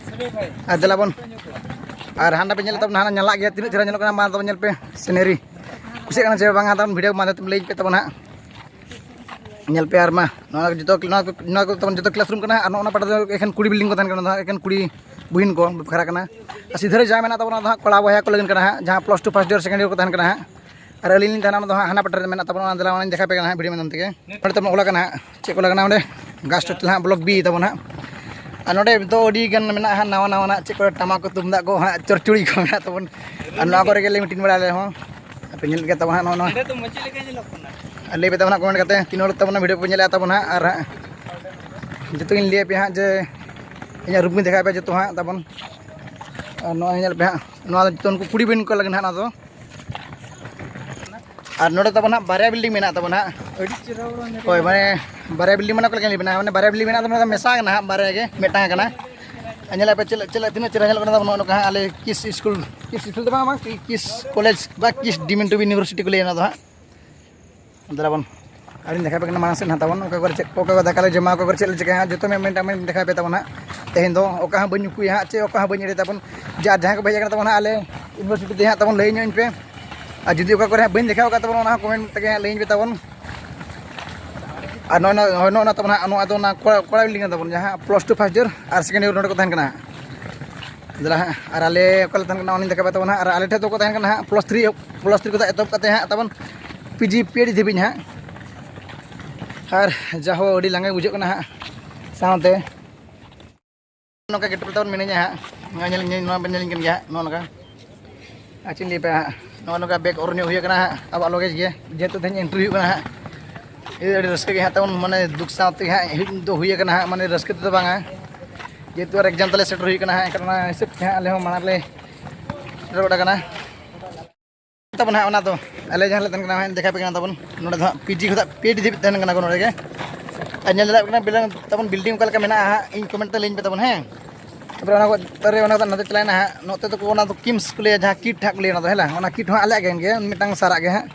ᱟᱨ ᱫᱮᱞᱟ ᱵᱚᱱ, ᱟᱨ ᱦᱟᱸᱰᱮ ᱯᱮ ᱧᱮᱞ ᱛᱟᱵᱚᱱ ᱦᱟᱸᱜ ᱧᱟᱞᱟᱜ ᱜᱮᱭᱟ, ᱛᱤᱱᱟᱹᱜ ᱪᱮᱦᱨᱟ ᱧᱮᱞᱚᱜ ᱠᱟᱱᱟ, ᱢᱟ ᱛᱟᱵᱚᱱ ᱧᱮᱞ ᱯᱮ ᱥᱤᱱᱟᱨᱤ᱾ ᱠᱩᱥᱤᱭᱟᱜ ᱠᱟᱱᱟ ᱪᱮ ᱵᱟᱝᱟ, ᱛᱟᱵᱚᱱ ᱵᱷᱤᱰᱤᱭᱳ ᱢᱟᱫᱽᱫᱷᱚᱢ ᱛᱮ ᱞᱟᱹᱭ ᱯᱮ ᱛᱟᱵᱚᱱ ᱦᱟᱸᱜ᱾ ᱧᱮᱞ ᱯᱮ ᱟᱨ ᱢᱟ, ᱱᱚᱣᱟ ᱡᱚᱛᱚ, ᱱᱚᱣᱟ ᱠᱚ, ᱱᱚᱣᱟ ᱠᱚ ᱛᱟᱵᱚᱱ ᱡᱚᱛᱚ ᱠᱞᱟᱥ ᱨᱩᱢ ᱠᱟᱱᱟ ᱦᱟᱸᱜ᱾ ᱟᱨ ᱱᱚᱜᱼᱚ ᱱᱟ ᱯᱟᱦᱴᱟ ᱫᱚ ᱮᱠᱷᱮᱱ ᱠᱩᱲᱤ ᱵᱤᱞᱰᱤᱝ ᱠᱚ ᱛᱟᱦᱮᱱ ᱠᱟᱱᱟ, ᱱᱚᱣᱟ ᱮᱠᱷᱮᱱ ᱠᱩᱲᱤ ᱵᱩᱦᱤᱱ ᱠᱚ ᱵᱟᱠᱷᱨᱟ ᱠᱟᱱᱟ᱾ ᱟᱨ ᱥᱤᱫᱷᱟᱹ ᱨᱮ ᱡᱟ ᱢᱮᱱᱟᱜ ᱛᱟᱵᱚᱱᱟ, ᱚᱱᱟ ᱫᱚ ᱦᱟᱸᱜ ᱠᱚᱲᱟ ᱵᱚᱭᱦᱟ ᱠᱚ ᱞᱟᱹᱜᱤᱫ ᱠᱟᱱᱟ ᱦᱟᱸᱜ, ᱡᱟᱦᱟᱸ plus two first year second year ᱠᱚ ᱛᱟᱦᱮᱱ ᱠᱟᱱᱟ ᱦᱟᱸᱜ᱾ ᱟᱨ ᱟᱹᱞᱤᱧ ᱞᱤᱧ ᱛᱟᱦᱮᱱᱟ, ᱚᱱᱟ ᱫᱚ ᱦᱟᱸᱜ ᱦᱟᱱᱟ ᱯᱟᱦᱴᱟ ᱨᱮ ᱢᱮᱱᱟᱜ ᱛᱟᱵᱚᱱᱟ, ᱚᱱᱟ ᱫᱮᱞᱟ ᱚᱱᱟᱧ ᱫᱮᱠᱷᱟᱣ ᱟᱯᱮ ᱠᱟᱱᱟ ᱦᱟᱸᱜ ᱵᱷᱤᱰᱤᱭᱳ ᱢᱟᱫᱽᱫᱷᱚᱢ ᱛᱮᱜᱮ᱾ ᱱᱚᱰᱮ ᱛᱟᱵᱚᱱ ᱚᱞ ᱟᱠᱟᱱᱟ ᱦᱟᱸᱜ, ᱪᱮᱫ ᱠᱚ ᱚᱞ ᱟᱠᱟᱱᱟ ᱚᱸᱰᱮ, ᱜᱟᱨᱞᱥ ᱦᱳᱥᱴᱮᱞ ᱦᱟᱸᱜ ᱵᱞᱚᱠ ᱵᱤ ᱛᱟᱵᱚᱱ ᱦᱟᱸᱜ᱾ ᱟᱨ ᱱᱚᱰᱮ ᱫᱚ ᱟᱹᱰᱤ ᱜᱟᱱ ᱢᱮᱱᱟᱜᱼᱟ ᱦᱟᱸᱜ, ᱱᱟᱣᱟ ᱱᱟᱣᱟᱱᱟᱜ ᱪᱮᱫ ᱠᱚ ᱴᱟᱢᱟᱠ ᱠᱚ ᱛᱩᱢᱫᱟᱜ ᱠᱚ ᱦᱟᱸᱜ ᱪᱚᱲᱪᱩᱲᱤ ᱠᱚ ᱢᱮᱱᱟᱜ ᱛᱟᱵᱚᱱ᱾ ᱟᱨ ᱱᱚᱣᱟ ᱠᱚᱨᱮ ᱜᱮᱞᱮ ᱢᱤᱴᱤᱝ ᱵᱟᱲᱟᱭᱟ ᱟᱞᱮ ᱦᱚᱸ᱾ ᱟᱯᱮ ᱧᱮᱞ ᱜᱮ ᱛᱟᱵᱚᱱ ᱦᱟᱸᱜ ᱱᱚᱜᱼᱚ ᱱᱚᱣᱟ᱾ ᱱᱚᱰᱮ ᱫᱚ ᱢᱟᱹᱪᱤ ᱞᱮᱠᱟ ᱧᱮᱞᱚᱜ ᱠᱟᱱᱟ᱾ ᱟᱨ ᱞᱟᱹᱭ ᱯᱮ ᱛᱟᱵᱚᱱ ᱦᱟᱸᱜ ᱠᱚᱢᱮᱱᱴ ᱠᱟᱛᱮ ᱛᱤᱱ ᱦᱚᱲ ᱛᱟᱵᱚᱱ ᱵᱷᱤᱰᱤᱭᱳ ᱯᱮ ᱧᱮᱞᱮᱫᱼᱟ ᱛᱟᱵᱚᱱ ᱦᱟᱸᱜ᱾ ᱟᱨ ᱦᱟᱸᱜ ᱡᱚᱛᱚ ᱜᱤᱧ ᱞᱟᱹᱭ ᱟᱯᱮᱭᱟ ᱦᱟᱸᱜ ᱡᱮ ᱤᱧᱟᱹᱜ ᱨᱩᱢ ᱠᱚᱧ ᱫᱮᱠᱷᱟᱣ ᱟᱯᱮᱭᱟ ᱡᱚᱛᱚ ᱦᱟᱸᱜ ᱛᱟᱵᱚᱱ᱾ ᱟᱨ ᱱᱚᱜᱼᱚᱭ ᱧᱮᱞ ᱯᱮ ᱦᱟᱸᱜ, ᱱᱚᱣᱟ ᱫᱚ ᱡᱚᱛᱚ ᱩᱱᱠᱩ ᱠᱩᱲᱤ ᱵᱤᱱ ᱠᱚ ᱞᱟᱹᱜᱤᱫ ᱦᱟᱸᱜ ᱱᱚᱣᱟ ᱫᱚ᱾ ᱟᱨ ᱱᱚᱰᱮ ᱛᱟᱵᱚᱱ ᱦᱟᱸᱜ ᱵᱟᱨᱭᱟ ᱵᱤᱞᱰᱤᱝ ᱢᱮᱱᱟᱜ ᱛᱟᱵᱚᱱᱟ ᱦᱟᱸᱜ᱾ ᱟᱹᱰᱤ ᱪᱮᱦᱨᱟ ᱵᱚᱱ ᱧᱮᱞ ᱦᱳᱭ, ᱢᱟᱱᱮ ᱵᱟᱨᱭᱟ ᱵᱤᱞᱰᱤᱝ ᱢᱟᱱᱮ ᱚᱠᱟ ᱞᱮᱠᱟᱧ ᱞᱟᱹᱭ ᱟᱵᱮᱱᱟ, ᱢᱟᱱᱮ ᱵᱟᱨᱭᱟ ᱵᱤᱞᱰᱤᱝ ᱢᱮᱱᱟᱜ ᱛᱟᱵᱚᱱᱟ, ᱢᱮᱥᱟ ᱠᱟᱱᱟ ᱦᱟᱸᱜ ᱵᱟᱨᱭᱟ ᱜᱮ, ᱢᱤᱫᱴᱟᱝ ᱠᱟᱱᱟ᱾ ᱟᱨ ᱧᱮᱞ ᱯᱮ ᱪᱮᱫ ᱞᱮ-, ᱪᱮᱫ ᱞᱮ-, ᱛᱤᱱᱟᱹᱜ ᱪᱮᱦᱨᱟ ᱧᱮᱞᱚᱜ ᱠᱟᱱᱟ ᱛᱟᱵᱚᱱ ᱱᱚᱜᱼᱚ ᱱᱚᱝᱠᱟ ᱦᱟᱸᱜ, ᱟᱞᱮ ᱠᱤᱥ ᱥᱠᱩᱞ, ᱠᱤᱥ ᱥᱠᱩᱞ ᱫᱚ ᱵᱟᱝ, ᱵᱟᱝ, ᱠᱤᱥ ᱠᱚᱞᱮᱡᱽ ᱵᱟ ᱠᱤᱥ ᱰᱤᱢ ᱤᱱᱴᱩ ᱤᱭᱩᱱᱤᱵᱷᱟᱨᱥᱤᱴᱤ ᱠᱚ ᱞᱟᱹᱭᱟ ᱚᱱᱟ ᱫᱚ ᱦᱟᱸᱜ᱾ ᱫᱮᱞᱟ ᱵᱚᱱ ᱟᱨᱤᱧ ᱫᱮᱠᱷᱟᱣ ᱟᱯᱮ ᱠᱟᱱᱟ ᱢᱟᱲᱟᱝ ᱥᱮᱫ ᱦᱟᱸᱜ ᱛᱟᱵᱚᱱ, ᱚᱠᱟ ᱠᱚᱨᱮ ᱪᱮᱫ ᱠᱚ, ᱚᱠᱟ ᱠᱚ ᱫᱟᱠᱟ ᱞᱮ ᱡᱚᱢᱟ, ᱚᱠᱟ ᱠᱚᱨᱮ ᱪᱮᱫ ᱞᱮ ᱪᱤᱠᱟᱹᱭᱟ ᱦᱟᱸᱜ, ᱡᱚᱛᱚ ᱢᱮ-, ᱢᱮᱱᱴᱟ-, ᱢᱮᱱ ᱫᱮᱠᱷᱟᱣ ᱟᱯᱮ ᱛᱟᱵᱚᱱ ᱦᱟᱸᱜ᱾ ᱛᱮᱦᱮᱧ ᱫᱚ ᱚᱠᱟ ᱦᱚᱸ ᱵᱟᱹᱧ ᱩᱠᱩᱭᱟ ᱦᱟᱸᱜ, ᱪᱮᱫ ᱚᱠᱟ ᱦᱚᱸ ᱵᱟᱹᱧ ᱮᱰᱤᱴᱟ ᱵᱚᱱ᱾ ᱡᱟᱨ ᱡᱟᱦᱟᱸ ᱠᱚ ᱦᱮᱡ ᱟᱠᱟᱱᱟ ᱛᱟᱵᱚᱱ ᱦᱟᱸᱜ ᱟᱞᱮ ᱤᱭᱩᱱᱤᱵᱷᱟᱨᱥᱤᱴᱤ ᱛᱮ ᱦᱟᱸᱜ ᱛᱟᱵᱚᱱ ᱞᱟᱹᱭ ᱧᱚᱜ ᱟᱹᱧ ᱯᱮ᱾ ᱟᱨ ᱡᱩᱫᱤ ᱚᱠᱟ ᱠᱚᱨᱮ ᱦᱟᱸᱜ ᱵᱟᱹᱧ ᱫᱮᱠᱷᱟᱣ ᱟᱠᱟᱫ ᱛᱟᱵᱚᱱᱟ, ᱚᱱᱟ ᱦᱚᱸ ᱠᱚᱢᱮᱱᱴ ᱛᱮᱜᱮ ᱦᱟᱸᱜ ᱞᱟᱹᱭᱟᱹᱧ ᱯᱮ ᱛᱟᱵᱚᱱ᱾ ᱟᱨ ᱱᱚᱜᱼᱚᱭ ᱱᱚᱣᱟ, ᱱᱚᱜᱼᱚᱭ ᱱᱚᱣᱟ ᱛᱟᱵᱚᱱ ᱦᱟᱸᱜ, ᱱᱚᱣᱟ ᱫᱚ ᱚᱱᱟ ᱠᱚᱲᱟ, ᱠᱚᱲᱟ ᱵᱤᱞᱰᱤᱝ ᱠᱟᱱ ᱛᱟᱵᱚᱱ, ᱡᱟᱦᱟᱸ ᱯᱞᱟᱥ ᱴᱩ ᱯᱷᱟᱥᱴ ᱤᱭᱟᱨ ᱟᱨ ᱥᱮᱠᱮᱱᱰ ᱤᱭᱟᱨ ᱱᱚᱰᱮ ᱠᱚ ᱛᱟᱦᱮᱱ ᱠᱟᱱᱟ᱾ ᱫᱮᱞᱟ ᱦᱟᱸᱜ, ᱟᱨ ᱟᱞᱮ ᱚᱠᱟ ᱞᱮ ᱛᱟᱦᱮᱱ ᱠᱟᱱᱟ, ᱚᱱᱟᱧ ᱫᱮᱠᱷᱟᱣ ᱯᱮ ᱛᱟᱵᱚᱱ ᱦᱟᱸᱜ᱾ ᱟᱨ ᱟᱞᱮ ᱴᱷᱮᱱ ᱫᱚᱠᱚ ᱛᱟᱦᱮᱱ ᱠᱟᱱᱟ ᱦᱟᱸᱜ ᱯᱞᱟᱥ ᱛᱷᱨᱤ, ᱯᱞᱟᱥ ᱛᱷᱨᱤ ᱠᱷᱚᱱᱟᱜ ᱮᱛᱚᱦᱚᱵ ᱠᱟᱛᱮ ᱦᱟᱸᱜ ᱛᱟᱵᱚᱱ P G, P H D ᱫᱷᱟᱹᱵᱤᱡ ᱦᱟᱸᱜ᱾ ᱟᱨ ᱡᱟᱦᱳ, ᱟᱹᱰᱤ ᱞᱟᱸᱜᱟ ᱵᱩᱡᱷᱟᱹᱜ ᱠᱟᱱᱟ ᱦᱟᱸᱜ᱾ ᱥᱟᱶᱛᱮ ᱱᱚᱝᱠᱟ ᱜᱮᱴ ᱨᱮ ᱛᱟᱵᱚᱱ ᱢᱤᱱᱟᱹᱧᱟ ᱦᱟᱸᱜ᱾ ᱱᱚᱣᱟ ᱧᱮᱞ, ᱧᱮᱞ, ᱱᱚᱣᱟ ᱵᱮᱱ ᱧᱮᱞᱤᱧ ᱠᱟᱱ ᱜᱮᱭᱟ ᱦᱟᱸᱜ, ᱱᱚᱜᱼᱚ ᱱᱚᱝᱠᱟ᱾ ᱟᱨ ᱪᱮᱫ ᱤᱧ ᱞᱟᱹᱭ ᱟᱯᱮᱭᱟ ᱦᱟᱸᱜ, ᱱᱚᱜᱼᱚ ᱱᱚᱝᱠᱟ ᱵᱮᱜᱽ ᱚᱨ ᱧᱚᱜ ᱦᱩᱭ ᱟᱠᱟᱱᱟ ᱦᱟᱸᱜ, ᱟᱵᱚᱣᱟᱜ ᱞᱚᱜᱮᱡᱽ ᱜᱮ, ᱡᱮᱦᱮᱛᱩ ᱛᱮᱦᱮᱧ ᱮᱱᱴᱨᱤ ᱦᱩᱭᱩᱜ ᱠᱟᱱᱟ ᱦᱟᱸᱜ᱾ ᱟᱹᱰᱤ ᱨᱟᱹᱥᱠᱟᱹ ᱜᱮ ᱦᱟᱸᱜ ᱛᱟᱵᱚᱱ, ᱢᱟᱱᱮ ᱫᱩᱠ ᱥᱟᱶᱛᱮ ᱦᱟᱸᱜ ᱦᱮᱡ ᱫᱚ ᱦᱩᱭ ᱟᱠᱟᱱᱟ ᱦᱟᱸᱜ, ᱢᱟᱱᱮ ᱨᱟᱹᱥᱠᱟᱹ ᱛᱮᱫᱚ ᱵᱟᱝᱟ, ᱡᱮᱦᱮᱛᱩ ᱟᱨ ᱮᱠᱡᱟᱢ ᱛᱟᱞᱮ ᱥᱮᱴᱮᱨ ᱦᱩᱭ ᱟᱠᱟᱱᱟ ᱦᱟᱸᱜ, ᱮᱱᱠᱷᱟᱱ ᱚᱱᱟ ᱦᱤᱥᱟᱹᱵ ᱛᱮ ᱦᱟᱸᱜ ᱟᱞᱮ ᱦᱚᱸ ᱢᱟᱲᱟᱝ ᱨᱮᱞᱮ ᱥᱮᱴᱮᱨ ᱜᱚᱫ ᱟᱠᱟᱱᱟ᱾ ᱛᱟᱵᱚᱱ ᱦᱟᱸᱜ ᱚᱱᱟ ᱫᱚ ᱟᱞᱮ ᱡᱟᱦᱟᱸ ᱞᱮ ᱛᱟᱦᱮᱱ ᱠᱟᱱᱟ ᱦᱟᱸᱜ, ᱫᱮᱠᱷᱟᱣ ᱟᱯᱮ ᱠᱟᱱᱟ ᱛᱟᱵᱚᱱ, ᱱᱚᱰᱮ ᱫᱚ ᱦᱟᱸᱜ ᱯᱤ ᱡᱤ ᱠᱷᱚᱱᱟᱜ ᱯᱤ ᱮᱭᱤᱪ ᱰᱤ ᱫᱷᱟᱹᱵᱤᱡ ᱛᱟᱦᱮᱱ ᱠᱟᱱᱟ ᱠᱚ ᱱᱚᱰᱮ ᱜᱮ᱾ ᱟᱨ ᱧᱮᱞ ᱫᱟᱲᱮᱭᱟᱜ ᱠᱟᱱᱟ ᱵᱮᱱ ᱛᱟᱵᱚᱱ ᱵᱤᱞᱰᱤᱝ ᱚᱠᱟ ᱞᱮᱠᱟ ᱢᱮᱱᱟᱜᱼᱟ ᱦᱟᱸᱜ, ᱤᱧ ᱠᱚᱢᱮᱱᱴ ᱛᱮ ᱞᱟᱹᱭᱟᱹᱧ ᱯᱮ ᱛᱟᱵᱚᱱ, ᱦᱮᱸ᱾ ᱛᱟᱨᱯᱚᱨᱮ ᱚᱱᱟ ᱠᱚ, ᱛᱟᱨᱯᱚᱨᱮ ᱚᱱᱟ ᱠᱚ ᱱᱟᱛᱮ ᱪᱟᱞᱟᱣᱮᱱᱟ ᱦᱟᱸᱜ, ᱱᱚᱛᱮ ᱫᱚᱠᱚ ᱚᱱᱟ ᱫᱚ ᱠᱤᱢᱥ ᱠᱚ ᱞᱟᱹᱭᱟ, ᱡᱟᱦᱟᱸ ᱠᱤᱴ ᱦᱟᱸᱜ ᱠᱚ ᱞᱟᱹᱭᱟ ᱚᱱᱟ ᱫᱚ, ᱦᱮᱸ ᱞᱟ, ᱚᱱᱟ ᱠᱤᱴ ᱦᱚᱸ ᱟᱞᱮᱭᱟᱜ ᱜᱮ ᱠᱟᱱ ᱜᱮᱭᱟ, ᱢᱤᱫᱴᱟᱝ ᱥᱟᱨᱟᱜ ᱜᱮ ᱦᱟᱸᱜ᱾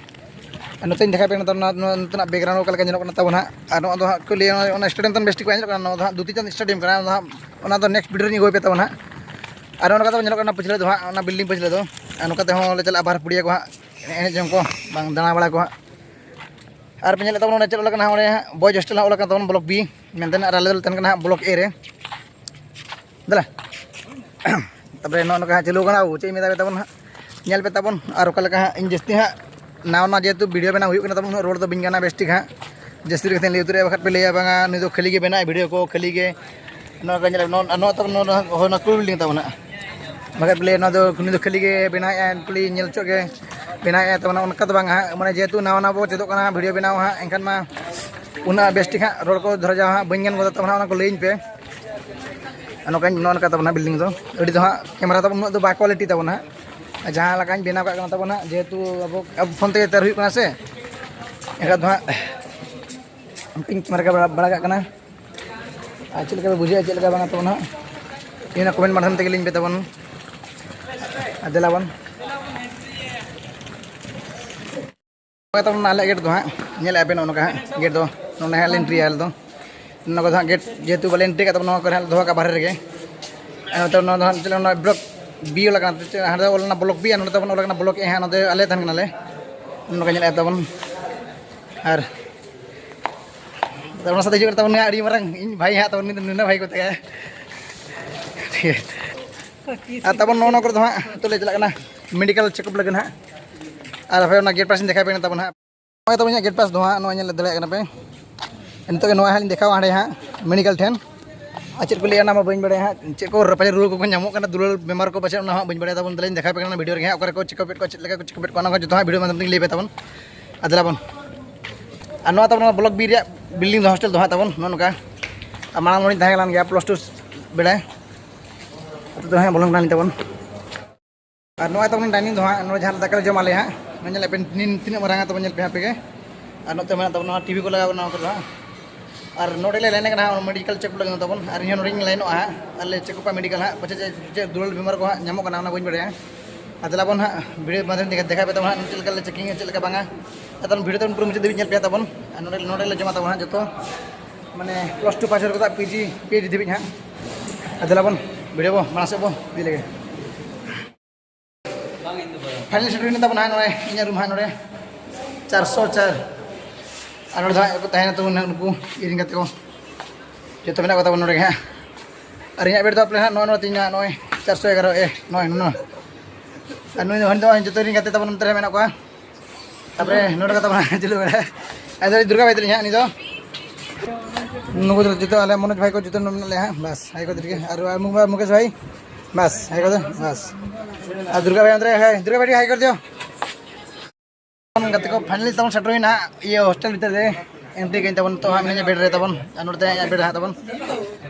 ᱟᱨ ᱱᱚᱛᱮᱧ ᱫᱮᱠᱷᱟᱣ ᱯᱮ ᱠᱟᱱᱟ ᱱᱚᱣᱟ, ᱱᱚᱣᱟ ᱱᱚᱛᱮᱱᱟᱜ ᱵᱮᱠᱜᱨᱟᱣᱩᱱᱰ ᱚᱠᱟ ᱞᱮᱠᱟ ᱧᱮᱞᱚᱜ ᱠᱟᱱᱟ ᱛᱟᱵᱚᱱ ᱦᱟᱸᱜ᱾ ᱟᱨ ᱱᱚᱣᱟ ᱫᱚ ᱦᱟᱸᱜ ᱠᱚ ᱞᱟᱹᱭᱟ, ᱚᱱᱟ ᱥᱴᱮᱰᱤᱭᱟᱢ ᱛᱟᱵᱚᱱ ᱵᱮᱥ ᱴᱷᱤᱠ ᱵᱟᱭ ᱧᱮᱞᱚᱜ ᱠᱟᱱᱟ, ᱱᱚᱣᱟ ᱫᱚ ᱦᱟᱸᱜ ᱫᱩᱛᱤᱪᱟᱸᱫ ᱥᱴᱮᱰᱤᱭᱟᱢ ᱠᱟᱱᱟ, ᱚᱱᱟ ᱫᱚ ᱦᱟᱸᱜ, ᱚᱱᱟ ᱫᱚ ᱱᱮᱠᱥᱴ ᱵᱷᱤᱰᱤᱭᱳ ᱨᱤᱧ ᱟᱹᱜᱩ ᱟᱯᱮ ᱛᱟᱵᱚᱱ ᱦᱟᱸᱜ᱾ ᱟᱨ ᱱᱚᱜᱼᱚ ᱱᱚᱝᱠᱟ ᱛᱟᱵᱚᱱ ᱧᱮᱞᱚᱜ ᱠᱟᱱᱟ ᱯᱟᱹᱪᱷᱞᱟᱹ ᱫᱚ ᱦᱟᱸᱜ, ᱚᱱᱟ ᱵᱤᱞᱰᱤᱝ ᱯᱟᱹᱪᱷᱞᱟᱹ ᱫᱚ᱾ ᱟᱨ ᱱᱚᱝᱠᱟ ᱛᱮᱦᱚᱸ ᱞᱮ ᱪᱟᱞᱟᱜᱼᱟ ᱵᱟᱦᱨᱮ ᱯᱩᱲᱤᱭᱟᱹ ᱠᱚ ᱦᱟᱸᱜ, ᱮᱱᱮᱡ ᱡᱚᱝ ᱠᱚ, ᱵᱟᱝ ᱫᱟᱬᱟ ᱵᱟᱲᱟ ᱠᱚ ᱦᱟᱸᱜ᱾ ᱟᱨ ᱯᱮ ᱧᱮᱞᱮᱫ ᱛᱟᱵᱚᱱᱟ ᱚᱸᱰᱮ ᱪᱮᱫ ᱚᱞ ᱟᱠᱟᱱᱟ, ᱚᱸᱰᱮ ᱦᱟᱸᱜ ᱵᱚᱭᱮᱡᱽ ᱦᱳᱥᱴᱮᱞ ᱦᱟᱸᱜ ᱚᱞ ᱟᱠᱟᱱ ᱛᱟᱵᱚᱱ ᱵᱞᱚᱠ ᱵᱤ ᱢᱮᱱᱛᱮ, ᱟᱨ ᱟᱞᱮ ᱫᱚᱞᱮ ᱛᱟᱦᱮᱱ ᱠᱟᱱᱟ ᱦᱟᱸᱜ ᱵᱞᱚᱠ ᱮ ᱨᱮ᱾ ᱫᱮᱞᱟ᱾ ᱛᱟᱨᱯᱚᱨᱮ ᱱᱚᱜᱼᱚ ᱱᱚᱝᱠᱟ ᱦᱟᱸᱜ ᱪᱟᱹᱞᱩ ᱟᱠᱟᱱᱟ, ᱪᱮᱫ ᱤᱧ ᱢᱮᱛᱟ ᱯᱮ ᱛᱟᱵᱚᱱ ᱦᱟᱸᱜ, ᱧᱮᱞ ᱯᱮ ᱛᱟᱵᱚᱱ᱾ ᱟᱨ ᱚᱠᱟ ᱞᱮᱠᱟ ᱦᱟᱸᱜ ᱤᱧ ᱡᱟᱹᱥᱛᱤ ᱦᱟᱸᱜ ᱱᱟᱣᱟ ᱱᱟᱣᱟ ᱡᱮᱦᱮᱛᱩ ᱵᱷᱤᱰᱤᱭᱳ ᱵᱮᱱᱟᱣ ᱦᱩᱭᱩᱜ ᱠᱟᱱᱟ ᱛᱟᱵᱚᱱ, ᱩᱱᱟᱹᱜ ᱨᱚᱲ ᱫᱚ ᱵᱟᱹᱧ ᱜᱟᱱᱟ ᱵᱮᱥ ᱴᱷᱤᱠ ᱦᱟᱸᱜ, ᱡᱟᱹᱥᱛᱤ ᱠᱟᱛᱷᱟᱧ ᱞᱟᱹᱭ ᱩᱛᱟᱹᱨᱮᱜᱼᱟ, ᱵᱟᱠᱷᱟᱡ ᱯᱮ ᱞᱟᱹᱭᱟ ᱵᱟᱝᱟ ᱱᱩᱭ ᱫᱚ ᱠᱷᱟᱹᱞᱤ ᱜᱮ ᱵᱮᱱᱟᱣ ᱵᱷᱤᱰᱤᱭᱳ ᱠᱚ, ᱠᱷᱟᱹᱞᱤ ᱜᱮ ᱱᱚᱣᱟ ᱠᱚ ᱧᱮᱞ, ᱱᱚᱣᱟ, ᱱᱚᱣᱟ ᱛᱟᱵᱚᱱ, ᱱᱚᱣᱟ, ᱱᱚᱣᱟ, ᱦᱳᱭ, ᱱᱚᱣᱟ ᱠᱩᱲᱤ ᱵᱤᱞᱰᱤᱝ ᱛᱟᱵᱚᱱ ᱦᱟᱸᱜ᱾ ᱵᱟᱠᱷᱟᱡ ᱵᱚᱞᱮ ᱱᱚᱣᱟ ᱫᱚ ᱩᱱᱤ ᱫᱚ ᱠᱷᱟᱹᱞᱤ ᱜᱮ ᱵᱮᱱᱟᱣᱮᱫᱼᱟ, ᱠᱷᱟᱹᱞᱤ ᱧᱮᱞ ᱦᱚᱪᱚ ᱜᱮ ᱵᱮᱱᱟᱣᱮᱫᱼᱟ ᱛᱟᱵᱚᱱᱟ, ᱚᱱᱠᱟ ᱫᱚ ᱵᱟᱝ ᱦᱟᱸᱜ᱾ ᱢᱟᱱᱮ ᱡᱮᱦᱮᱛᱩ ᱱᱟᱣᱟ ᱱᱟᱣᱟ ᱵᱚ ᱪᱮᱫᱚᱜ ᱠᱟᱱᱟ ᱵᱷᱤᱰᱤᱭᱳ ᱵᱮᱱᱟᱣ ᱦᱟᱸᱜ, ᱮᱱᱠᱷᱟᱱ ᱢᱟ ᱩᱱᱟᱹᱜ ᱵᱮᱥ ᱴᱷᱤᱠ ᱦᱟᱸᱜ ᱨᱚᱲ ᱠᱚ ᱫᱷᱚᱨᱟ ᱡᱟᱣ ᱦᱟᱸᱜ ᱵᱟᱹᱧ ᱜᱟᱱ ᱜᱚᱫᱟ ᱛᱟᱵᱚᱱᱟ, ᱚᱱᱟ ᱠᱚ ᱞᱟᱹᱭᱟᱹᱧ ᱯᱮ᱾ ᱟᱨ ᱱᱚᱝᱠᱟ, ᱱᱚᱜᱼᱚ ᱱᱚᱝᱠᱟ ᱛᱟᱵᱚᱱᱟ ᱵᱤᱞᱰᱤᱝ ᱫᱚ᱾ ᱟᱹᱰᱤ ᱫᱚ ᱦᱟᱸᱜ ᱠᱮᱢᱮᱨᱟ ᱛᱟᱵᱚᱱ ᱩᱱᱟᱹᱜ ᱫᱚ ᱵᱟᱭ ᱠᱳᱣᱟᱞᱤᱴᱤ ᱛᱟᱵᱚᱱᱟ ᱦᱟᱸᱜ᱾ ᱟᱨ ᱡᱟᱦᱟᱸ ᱞᱮᱠᱟᱧ ᱵᱮᱱᱟᱣ ᱠᱟᱜ ᱠᱟᱱᱟ ᱛᱟᱵᱚᱱ ᱦᱟᱸᱜ, ᱡᱮᱦᱮᱛᱩ ᱟᱵᱚ, ᱟᱵᱚ ᱯᱷᱳᱱ ᱛᱮᱜᱮ ᱛᱮᱭᱟᱨ ᱦᱩᱭᱩᱜ ᱠᱟᱱᱟ ᱥᱮ, ᱮᱱᱠᱷᱟᱱ ᱫᱚ ᱦᱟᱸᱜ ᱯᱤᱝ ᱠᱮᱢᱮᱨᱟ ᱜᱮ ᱵᱟᱲᱟ, ᱵᱟᱲᱟ ᱠᱟᱜ ᱠᱟᱱᱟ᱾ ᱟᱨ ᱪᱮᱫ ᱞᱮᱠᱟ ᱯᱮ ᱵᱩᱡᱷᱟᱹᱣᱮᱫᱼᱟ, ᱪᱮᱫ ᱞᱮᱠᱟ ᱵᱟᱝᱟ ᱛᱟᱵᱚᱱ ᱦᱟᱸᱜ, ᱱᱤᱭᱟᱹ ᱠᱚᱢᱮᱱᱴ ᱢᱟᱫᱽᱫᱷᱚᱢ ᱛᱮᱜᱮ ᱞᱤᱧ ᱯᱮ ᱛᱟᱵᱚᱱ᱾ ᱟᱨ ᱫᱮᱞᱟ ᱵᱚᱱ᱾ ᱱᱚᱜᱼᱚᱭ ᱛᱟᱵᱚᱱ ᱟᱞᱮᱭᱟᱜ ᱜᱮᱴ ᱫᱚ ᱦᱟᱸᱜ, ᱧᱮᱞᱮᱫᱼᱟ ᱯᱮ ᱱᱚᱜᱼᱚ ᱱᱚᱝᱠᱟ ᱦᱟᱸᱜ ᱜᱮᱴ ᱫᱚ, ᱱᱚᱰᱮ ᱦᱟᱸᱜ ᱞᱮ ᱮᱱᱴᱨᱤᱭᱟ ᱟᱞᱮ ᱫᱚ᱾ ᱱᱚᱣᱟ ᱠᱚᱫᱚ ᱦᱟᱸᱜ ᱜᱮᱴ ᱡᱮᱦᱮᱛᱩ ᱵᱟᱞᱮ ᱮᱱᱴᱨᱤ ᱠᱟᱜ ᱛᱟᱵᱚᱱᱟ, ᱱᱚᱣᱟ ᱠᱚᱨᱮ ᱦᱟᱸᱜ ᱞᱮ ᱫᱚᱦᱚ ᱠᱟᱜᱼᱟ ᱵᱟᱦᱨᱮ ᱨᱮᱜᱮ᱾ ᱟᱨ ᱱᱚᱛᱮ ᱱᱚᱣᱟ ᱫᱚ ᱦᱟᱸᱜ ᱪᱮᱫ ᱚᱱᱟ ᱵᱞᱚᱠ ᱵᱤ ᱚᱞ ᱟᱠᱟᱱᱟ, ᱪᱮᱫ ᱦᱟᱸᱰᱮ ᱚᱞ ᱞᱮᱱᱟ ᱵᱞᱚᱠ ᱵᱤ, ᱟᱨ ᱱᱚᱰᱮ ᱛᱟᱵᱚᱱ ᱚᱞ ᱟᱠᱟᱱᱟ ᱵᱞᱚᱠ ᱮ ᱦᱟᱸᱜ, ᱱᱚᱰᱮ ᱟᱞᱮ ᱛᱟᱦᱮᱱ ᱠᱟᱱᱟᱞᱮ᱾ ᱱᱚᱜᱼᱚ ᱱᱚᱝᱠᱟ ᱧᱮᱞᱮᱫᱼᱟ ᱛᱟᱵᱚᱱ᱾ ᱟᱨ ᱟᱨ ᱚᱱᱟ ᱥᱟᱶᱛᱮ ᱦᱤᱡᱩᱜ ᱠᱟᱱ ᱛᱟᱵᱚᱱ ᱟᱹᱰᱤ ᱢᱟᱨᱟᱝ ᱤᱧ ᱵᱷᱟᱭ ᱦᱟᱸᱜ ᱛᱟᱵᱚᱱ, ᱩᱱᱤ ᱫᱚ ᱱᱩᱱᱟᱹᱜ ᱵᱷᱟᱭ ᱠᱚ ᱛᱟᱭᱟ᱾ ᱴᱷᱤᱠ ᱟᱪᱷᱮ᱾ ᱟᱨ ᱛᱟᱵᱚᱱ ᱱᱚᱜᱼᱚ ᱱᱚᱣᱟ ᱠᱚᱨᱮ ᱫᱚ ᱦᱟᱸᱜ ᱱᱤᱛᱚᱜ ᱞᱮ ᱪᱟᱞᱟᱜ ᱠᱟᱱᱟ ᱢᱮᱰᱤᱠᱮᱞ ᱪᱮᱠᱟᱯ ᱞᱟᱹᱜᱤᱫ ᱦᱟᱸᱜ᱾ ᱟᱨ ᱟᱯᱮ ᱚᱱᱟ ᱜᱮᱴ ᱯᱟᱥ ᱤᱧ ᱫᱮᱠᱷᱟᱣ ᱯᱮ ᱠᱟᱱᱟ ᱛᱟᱵᱚᱱ ᱦᱟᱸᱜ᱾ ᱱᱚᱜᱼᱚᱭ ᱛᱟᱵᱚᱱ ᱤᱧᱟᱹᱜ ᱜᱮᱴ ᱯᱟᱥ ᱫᱚ ᱦᱟᱸᱜ, ᱱᱚᱣᱟ ᱧᱮᱞ ᱫᱟᱲᱮᱭᱟᱜ ᱠᱟᱱᱟ ᱯᱮ᱾ ᱱᱤᱛᱚᱜ ᱜᱮ ᱱᱚᱣᱟ ᱦᱟᱸᱜ ᱞᱤᱧ ᱫᱮᱠᱷᱟᱣᱟ ᱦᱟᱸᱰᱮ ᱦᱟᱸᱜ ᱢᱮᱰᱤᱠᱮᱞ ᱴᱷᱮᱱ᱾ ᱟᱨ ᱪᱮᱫ ᱠᱚ ᱞᱟᱹᱭᱟ ᱚᱱᱟ ᱢᱟ ᱵᱟᱹᱧ ᱵᱟᱲᱟᱭᱟ ᱦᱟᱸᱜ, ᱪᱮᱫ ᱠᱚ ᱯᱟᱪᱮ ᱨᱩᱣᱟᱹ ᱠᱚᱠᱚ ᱧᱟᱢᱚᱜ ᱠᱟᱱᱟ, ᱫᱩᱞᱟᱹᱲ ᱵᱮᱢᱟᱨ ᱠᱚ ᱯᱟᱪᱮ, ᱚᱱᱟ ᱦᱚᱸ ᱵᱟᱹᱧ ᱵᱟᱲᱟᱭᱟ᱾ ᱛᱟᱵᱚᱱ ᱫᱮᱞᱟᱧ ᱫᱮᱠᱷᱟᱣ ᱯᱮ ᱠᱟᱱᱟ ᱵᱷᱤᱰᱤᱭᱳ ᱨᱮᱜᱮ ᱦᱟᱸᱜ, ᱚᱠᱟ ᱨᱮᱠᱚ ᱪᱮᱠᱟᱯᱮᱫ ᱠᱚᱣᱟ, ᱪᱮᱫ ᱞᱮᱠᱟ ᱠᱚ ᱪᱮᱠᱟᱯᱮᱫ ᱠᱚᱣᱟ, ᱚᱱᱟ ᱠᱚ ᱡᱚᱛᱚ ᱦᱟᱸᱜ ᱵᱷᱤᱰᱤᱭᱳ ᱢᱟᱫᱽᱫᱷᱚᱢ ᱛᱮᱧ ᱞᱟᱹᱭ ᱯᱮ ᱛᱟᱵᱚᱱ᱾ ᱟᱨ ᱫᱮᱞᱟ ᱵᱚᱱ᱾ ᱟᱨ ᱱᱚᱣᱟ ᱛᱟᱵᱚᱱ ᱵᱞᱚᱠ ᱵᱤ ᱨᱮᱭᱟᱜ ᱵᱤᱞᱰᱤᱝ ᱫᱚ ᱦᱳᱥᱴᱮᱞ ᱫᱚ ᱦᱟᱸᱜ ᱛᱟᱵᱚᱱ ᱱᱚᱜᱼᱚ ᱱᱚᱝᱠᱟ᱾ ᱟᱨ ᱢᱟᱲᱟᱝ ᱱᱚᱰᱮᱧ ᱛᱟᱦᱮᱸ ᱠᱟᱱ ᱜᱮᱭᱟ ᱯᱞᱟᱥ ᱴᱩ ᱵᱮᱲᱟ᱾ ᱟᱫᱚ ᱦᱟᱸᱜ ᱵᱚᱞᱚᱱ ᱠᱟᱱᱟ ᱛᱟᱵᱚᱱ᱾ ᱟᱨ ᱱᱚᱜᱼᱚᱭ ᱛᱟᱵᱚᱱ ᱰᱟᱭᱱᱤᱝ ᱫᱚ ᱦᱟᱸᱜ, ᱱᱚᱰᱮ ᱡᱟᱦᱟᱸ ᱫᱟᱠᱟ ᱞᱮ ᱡᱚᱢ ᱟᱞᱮ ᱦᱟᱸᱜ, ᱱᱚᱜᱼᱚᱭ ᱧᱮᱞ ᱯᱮ ᱛᱤᱱᱟᱹᱜ, ᱛᱤᱱᱟᱹᱜ ᱢᱟᱨᱟᱝ ᱛᱟᱵᱚᱱ, ᱧᱮᱞ ᱯᱮ ᱦᱟᱸᱜ ᱟᱯᱮ ᱜᱮ᱾ ᱟᱨ ᱱᱚᱛᱮ ᱢᱮᱱᱟᱜ ᱛᱟᱵᱚᱱᱟ ᱴᱤᱵᱷᱤ ᱠᱚ ᱞᱟᱜᱟᱣ ᱠᱟᱱᱟ ᱱᱚᱣᱟ ᱠᱚᱨᱮ ᱦᱟᱸᱜ᱾ ᱟᱨ ᱱᱚᱰᱮ ᱞᱮ ᱞᱟᱭᱤᱱ ᱠᱟᱱᱟ ᱦᱟᱸᱜ, ᱢᱮᱰᱤᱠᱮᱞ ᱪᱮᱠᱟᱯ ᱞᱟᱹᱜᱤᱫ ᱛᱟᱵᱚᱱ᱾ ᱟᱨ ᱤᱧ ᱦᱚᱸ ᱱᱚᱰᱮᱧ ᱞᱟᱭᱤᱱᱚᱜᱼᱟ ᱦᱟᱸᱜ, ᱟᱨ ᱞᱮ ᱪᱮᱠᱟᱯᱟ ᱢᱮᱰᱤᱠᱮᱞ ᱦᱟᱸᱜ, ᱯᱟᱪᱮ ᱪᱮᱫ, ᱪᱮᱫ ᱫᱩᱞᱟᱹᱲ ᱵᱤᱢᱟᱨ ᱠᱚ ᱦᱟᱸᱜ ᱧᱟᱢᱚᱜ ᱠᱟᱱᱟ, ᱚᱱᱟ ᱵᱟᱹᱧ ᱵᱟᱲᱟᱭᱟ᱾ ᱟᱨ ᱫᱮᱞᱟ ᱵᱚᱱ ᱦᱟᱸᱜ ᱵᱷᱤᱰᱤᱭᱳ ᱢᱟᱫᱽᱫᱷᱚᱢ ᱛᱮ ᱫᱮᱠᱷᱟᱣ ᱯᱮ ᱛᱟᱵᱚᱱ ᱦᱟᱸᱜ, ᱪᱮᱫ ᱞᱮᱠᱟ ᱞᱮ ᱪᱮᱠᱤᱝ ᱟ, ᱪᱮᱫ ᱞᱮᱠᱟ ᱵᱟᱝᱟ᱾ ᱟᱨ ᱛᱟᱵᱚᱱ ᱵᱷᱤᱰᱤᱭᱳ ᱛᱟᱵᱚᱱ ᱯᱩᱨᱟᱹ ᱢᱩᱪᱟᱹᱫ ᱫᱷᱟᱹᱵᱤᱡ ᱧᱮᱞ ᱯᱮ ᱛᱟᱵᱚᱱ᱾ ᱟᱨ ᱱᱚᱰᱮ, ᱱᱚᱰᱮ ᱞᱮ ᱡᱚᱢᱟ ᱛᱟᱵᱚᱱ ᱦᱟᱸᱜ ᱡᱚᱛᱚ, ᱢᱟᱱᱮ ᱯᱞᱟᱥ ᱴᱩ ᱯᱟᱥ ᱦᱚᱲ ᱠᱚᱫᱚ P G, P H D ᱫᱷᱟᱹᱵᱤᱡ ᱦᱟᱸᱜ᱾ ᱟᱨ ᱫᱮᱞᱟ ᱵᱚᱱ ᱵᱷᱤᱰᱤᱭᱳ ᱵᱚ ᱢᱟᱲᱟᱝ ᱥᱮᱫ ᱵᱚ ᱤᱫᱤ ᱞᱮᱜᱮ᱾ ᱯᱷᱟᱭᱱᱟᱞ ᱥᱮᱴᱮᱨ ᱦᱩᱭᱱᱟ ᱛᱟᱵᱚᱱᱟ ᱦᱟᱸᱜ ᱱᱚᱰᱮ, ᱤᱧᱟᱹᱜ ᱨᱩᱢ ᱦᱟᱸᱜ ᱱᱚᱰᱮ ᱪᱟᱨᱥᱚ ᱪᱟᱨ᱾ ᱟᱨ ᱱᱚᱰᱮ ᱫᱚ ᱦᱟᱸᱜ ᱠᱚ ᱛᱟᱦᱮᱱᱟ ᱛᱟᱵᱚᱱ ᱦᱟᱸᱜ ᱱᱩᱠᱩ ᱤᱧ ᱨᱮᱱ ᱜᱟᱛᱮ ᱠᱚ᱾ ᱡᱚᱛᱚ ᱢᱮᱱᱟᱜ ᱠᱚ ᱛᱟᱵᱚᱱᱟ ᱱᱚᱰᱮ ᱜᱮ ᱦᱟᱸᱜ᱾ ᱟᱨ ᱤᱧᱟᱹᱜ ᱵᱮᱰ ᱫᱚ ᱯᱟᱞᱮ ᱦᱟᱸᱜ ᱱᱚᱜᱼᱚᱭ ᱱᱚᱣᱟ ᱛᱤᱧ ᱦᱟᱸᱜ, ᱱᱚᱜᱼᱚᱭ ᱪᱟᱨᱥᱚ ᱮᱜᱟᱨᱚ ᱮ, ᱱᱚᱜᱼᱚᱭ ᱱᱚᱣᱟ᱾ ᱟᱨ ᱱᱩᱭ ᱫᱚ ᱦᱟᱹᱱᱤ ᱫᱚ ᱡᱚᱛᱚ ᱨᱮᱱ ᱜᱟᱛᱮ ᱛᱟᱵᱚᱱ ᱱᱚᱛᱮ ᱨᱮ ᱢᱮᱱᱟᱜ ᱠᱚᱣᱟ᱾ ᱛᱟᱯᱚᱨᱮ ᱱᱚᱰᱮ ᱠᱟᱛᱮ ᱵᱚᱱ ᱪᱟᱹᱞᱩ ᱵᱟᱲᱟᱭᱟ᱾ ᱟᱫᱚ ᱫᱩᱨᱜᱟ ᱵᱷᱟᱭ ᱛᱟᱹᱞᱤᱧ ᱦᱟᱸᱜ ᱱᱩᱭ ᱫᱚ᱾ ᱱᱩᱠᱩ ᱫᱚ ᱡᱚᱛᱚ ᱟᱞᱮ ᱢᱚᱱᱳᱡᱽ ᱵᱷᱟᱭ ᱠᱚ ᱡᱚᱛᱚ ᱢᱮᱱᱟᱜ ᱞᱮᱭᱟ ᱦᱟᱸᱜ᱾ ᱵᱟᱥ, ᱦᱟᱭ ᱠᱚ ᱫᱤᱨᱜᱮ᱾ ᱟᱨ ᱢᱩ-, ᱢᱩᱠᱮᱥ ᱵᱷᱟᱭ, ᱵᱟᱥ, ᱦᱟᱭ ᱠᱚ ᱫᱚ, ᱵᱟᱥ᱾ ᱟᱨ ᱫᱩᱨᱜᱟ ᱵᱷᱟᱭ ᱚᱱᱛᱮ ᱨᱮ, ᱦᱟᱭ, ᱫᱩᱨᱜᱟ ᱵᱷᱟᱭ ᱦᱟᱭ ᱠᱚ ᱫᱤᱭᱳ᱾ ᱜᱟᱛᱮ ᱠᱚ, finally ᱛᱟᱵᱚᱱ ᱥᱮᱴᱮᱨ ᱦᱩᱭᱱᱟ ᱦᱟᱸᱜ ᱤᱭᱟᱹ hostel ᱵᱷᱤᱛᱟᱹᱨ ᱨᱮ᱾ entry ᱠᱟᱹᱧ ᱛᱟᱵᱚᱱ ᱱᱤᱛᱚᱜ ᱦᱟᱸᱜ ᱢᱮᱱᱟᱹᱧᱟ bed ᱨᱮ ᱛᱟᱵᱚᱱ, ᱟᱨ ᱱᱚᱰᱮ ᱤᱧᱟᱹᱜ bed ᱦᱟᱸᱜ ᱛᱟᱵᱚᱱ᱾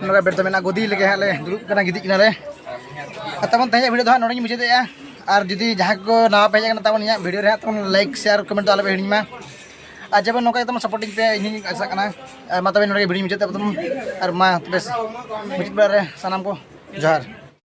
ᱱᱚᱰᱮ bed ᱫᱚ ᱢᱮᱱᱟᱜᱼᱟ, ᱜᱚᱫᱤ ᱞᱮᱠᱟ ᱦᱟᱸᱜ ᱞᱮ ᱫᱩᱲᱩᱵ ᱠᱟᱱᱟ, ᱜᱤᱛᱤᱡ ᱠᱟᱱᱟᱞᱮ᱾ ᱟᱨ ᱛᱟᱵᱚᱱ ᱛᱮᱦᱮᱧᱟᱜ video ᱫᱚ ᱦᱟᱸᱜ ᱱᱚᱰᱮᱧ ᱢᱩᱪᱟᱹᱫᱮᱜᱼᱟ᱾ ᱟᱨ ᱡᱩᱫᱤ ᱡᱟᱦᱟᱸ ᱠᱚ ᱱᱟᱣᱟ ᱯᱮ ᱦᱮᱡ ᱟᱠᱟᱱᱟ ᱛᱟᱵᱚᱱ ᱤᱧᱟᱹᱜ video ᱨᱮ ᱦᱟᱸᱜ, ᱛᱟᱵᱚᱱ like, share, comment ᱫᱚ ᱟᱞᱚ ᱯᱮ ᱦᱤᱲᱤᱧ ᱢᱟ᱾ ᱟᱨ ᱡᱮᱢᱚᱱ ᱱᱚᱝᱠᱟ ᱜᱮ ᱛᱟᱵᱚᱱ supporting ᱯᱮ, ᱤᱧᱤᱧ ᱟᱥᱟᱜ ᱠᱟᱱᱟ᱾ ᱟᱨ ᱢᱟ ᱛᱚᱵᱮ ᱱᱚᱰᱮ ᱜᱮ video ᱢᱩᱪᱟᱹᱫ ᱛᱟᱵᱚᱱ᱾ ᱟᱨ ᱢᱟ ᱛᱚᱵᱮ ᱢᱩᱪᱟᱹᱫ ᱵᱮᱲᱟ ᱨᱮ ᱥᱟᱱᱟᱢ ᱠᱚ ᱡᱚᱦᱟᱨ᱾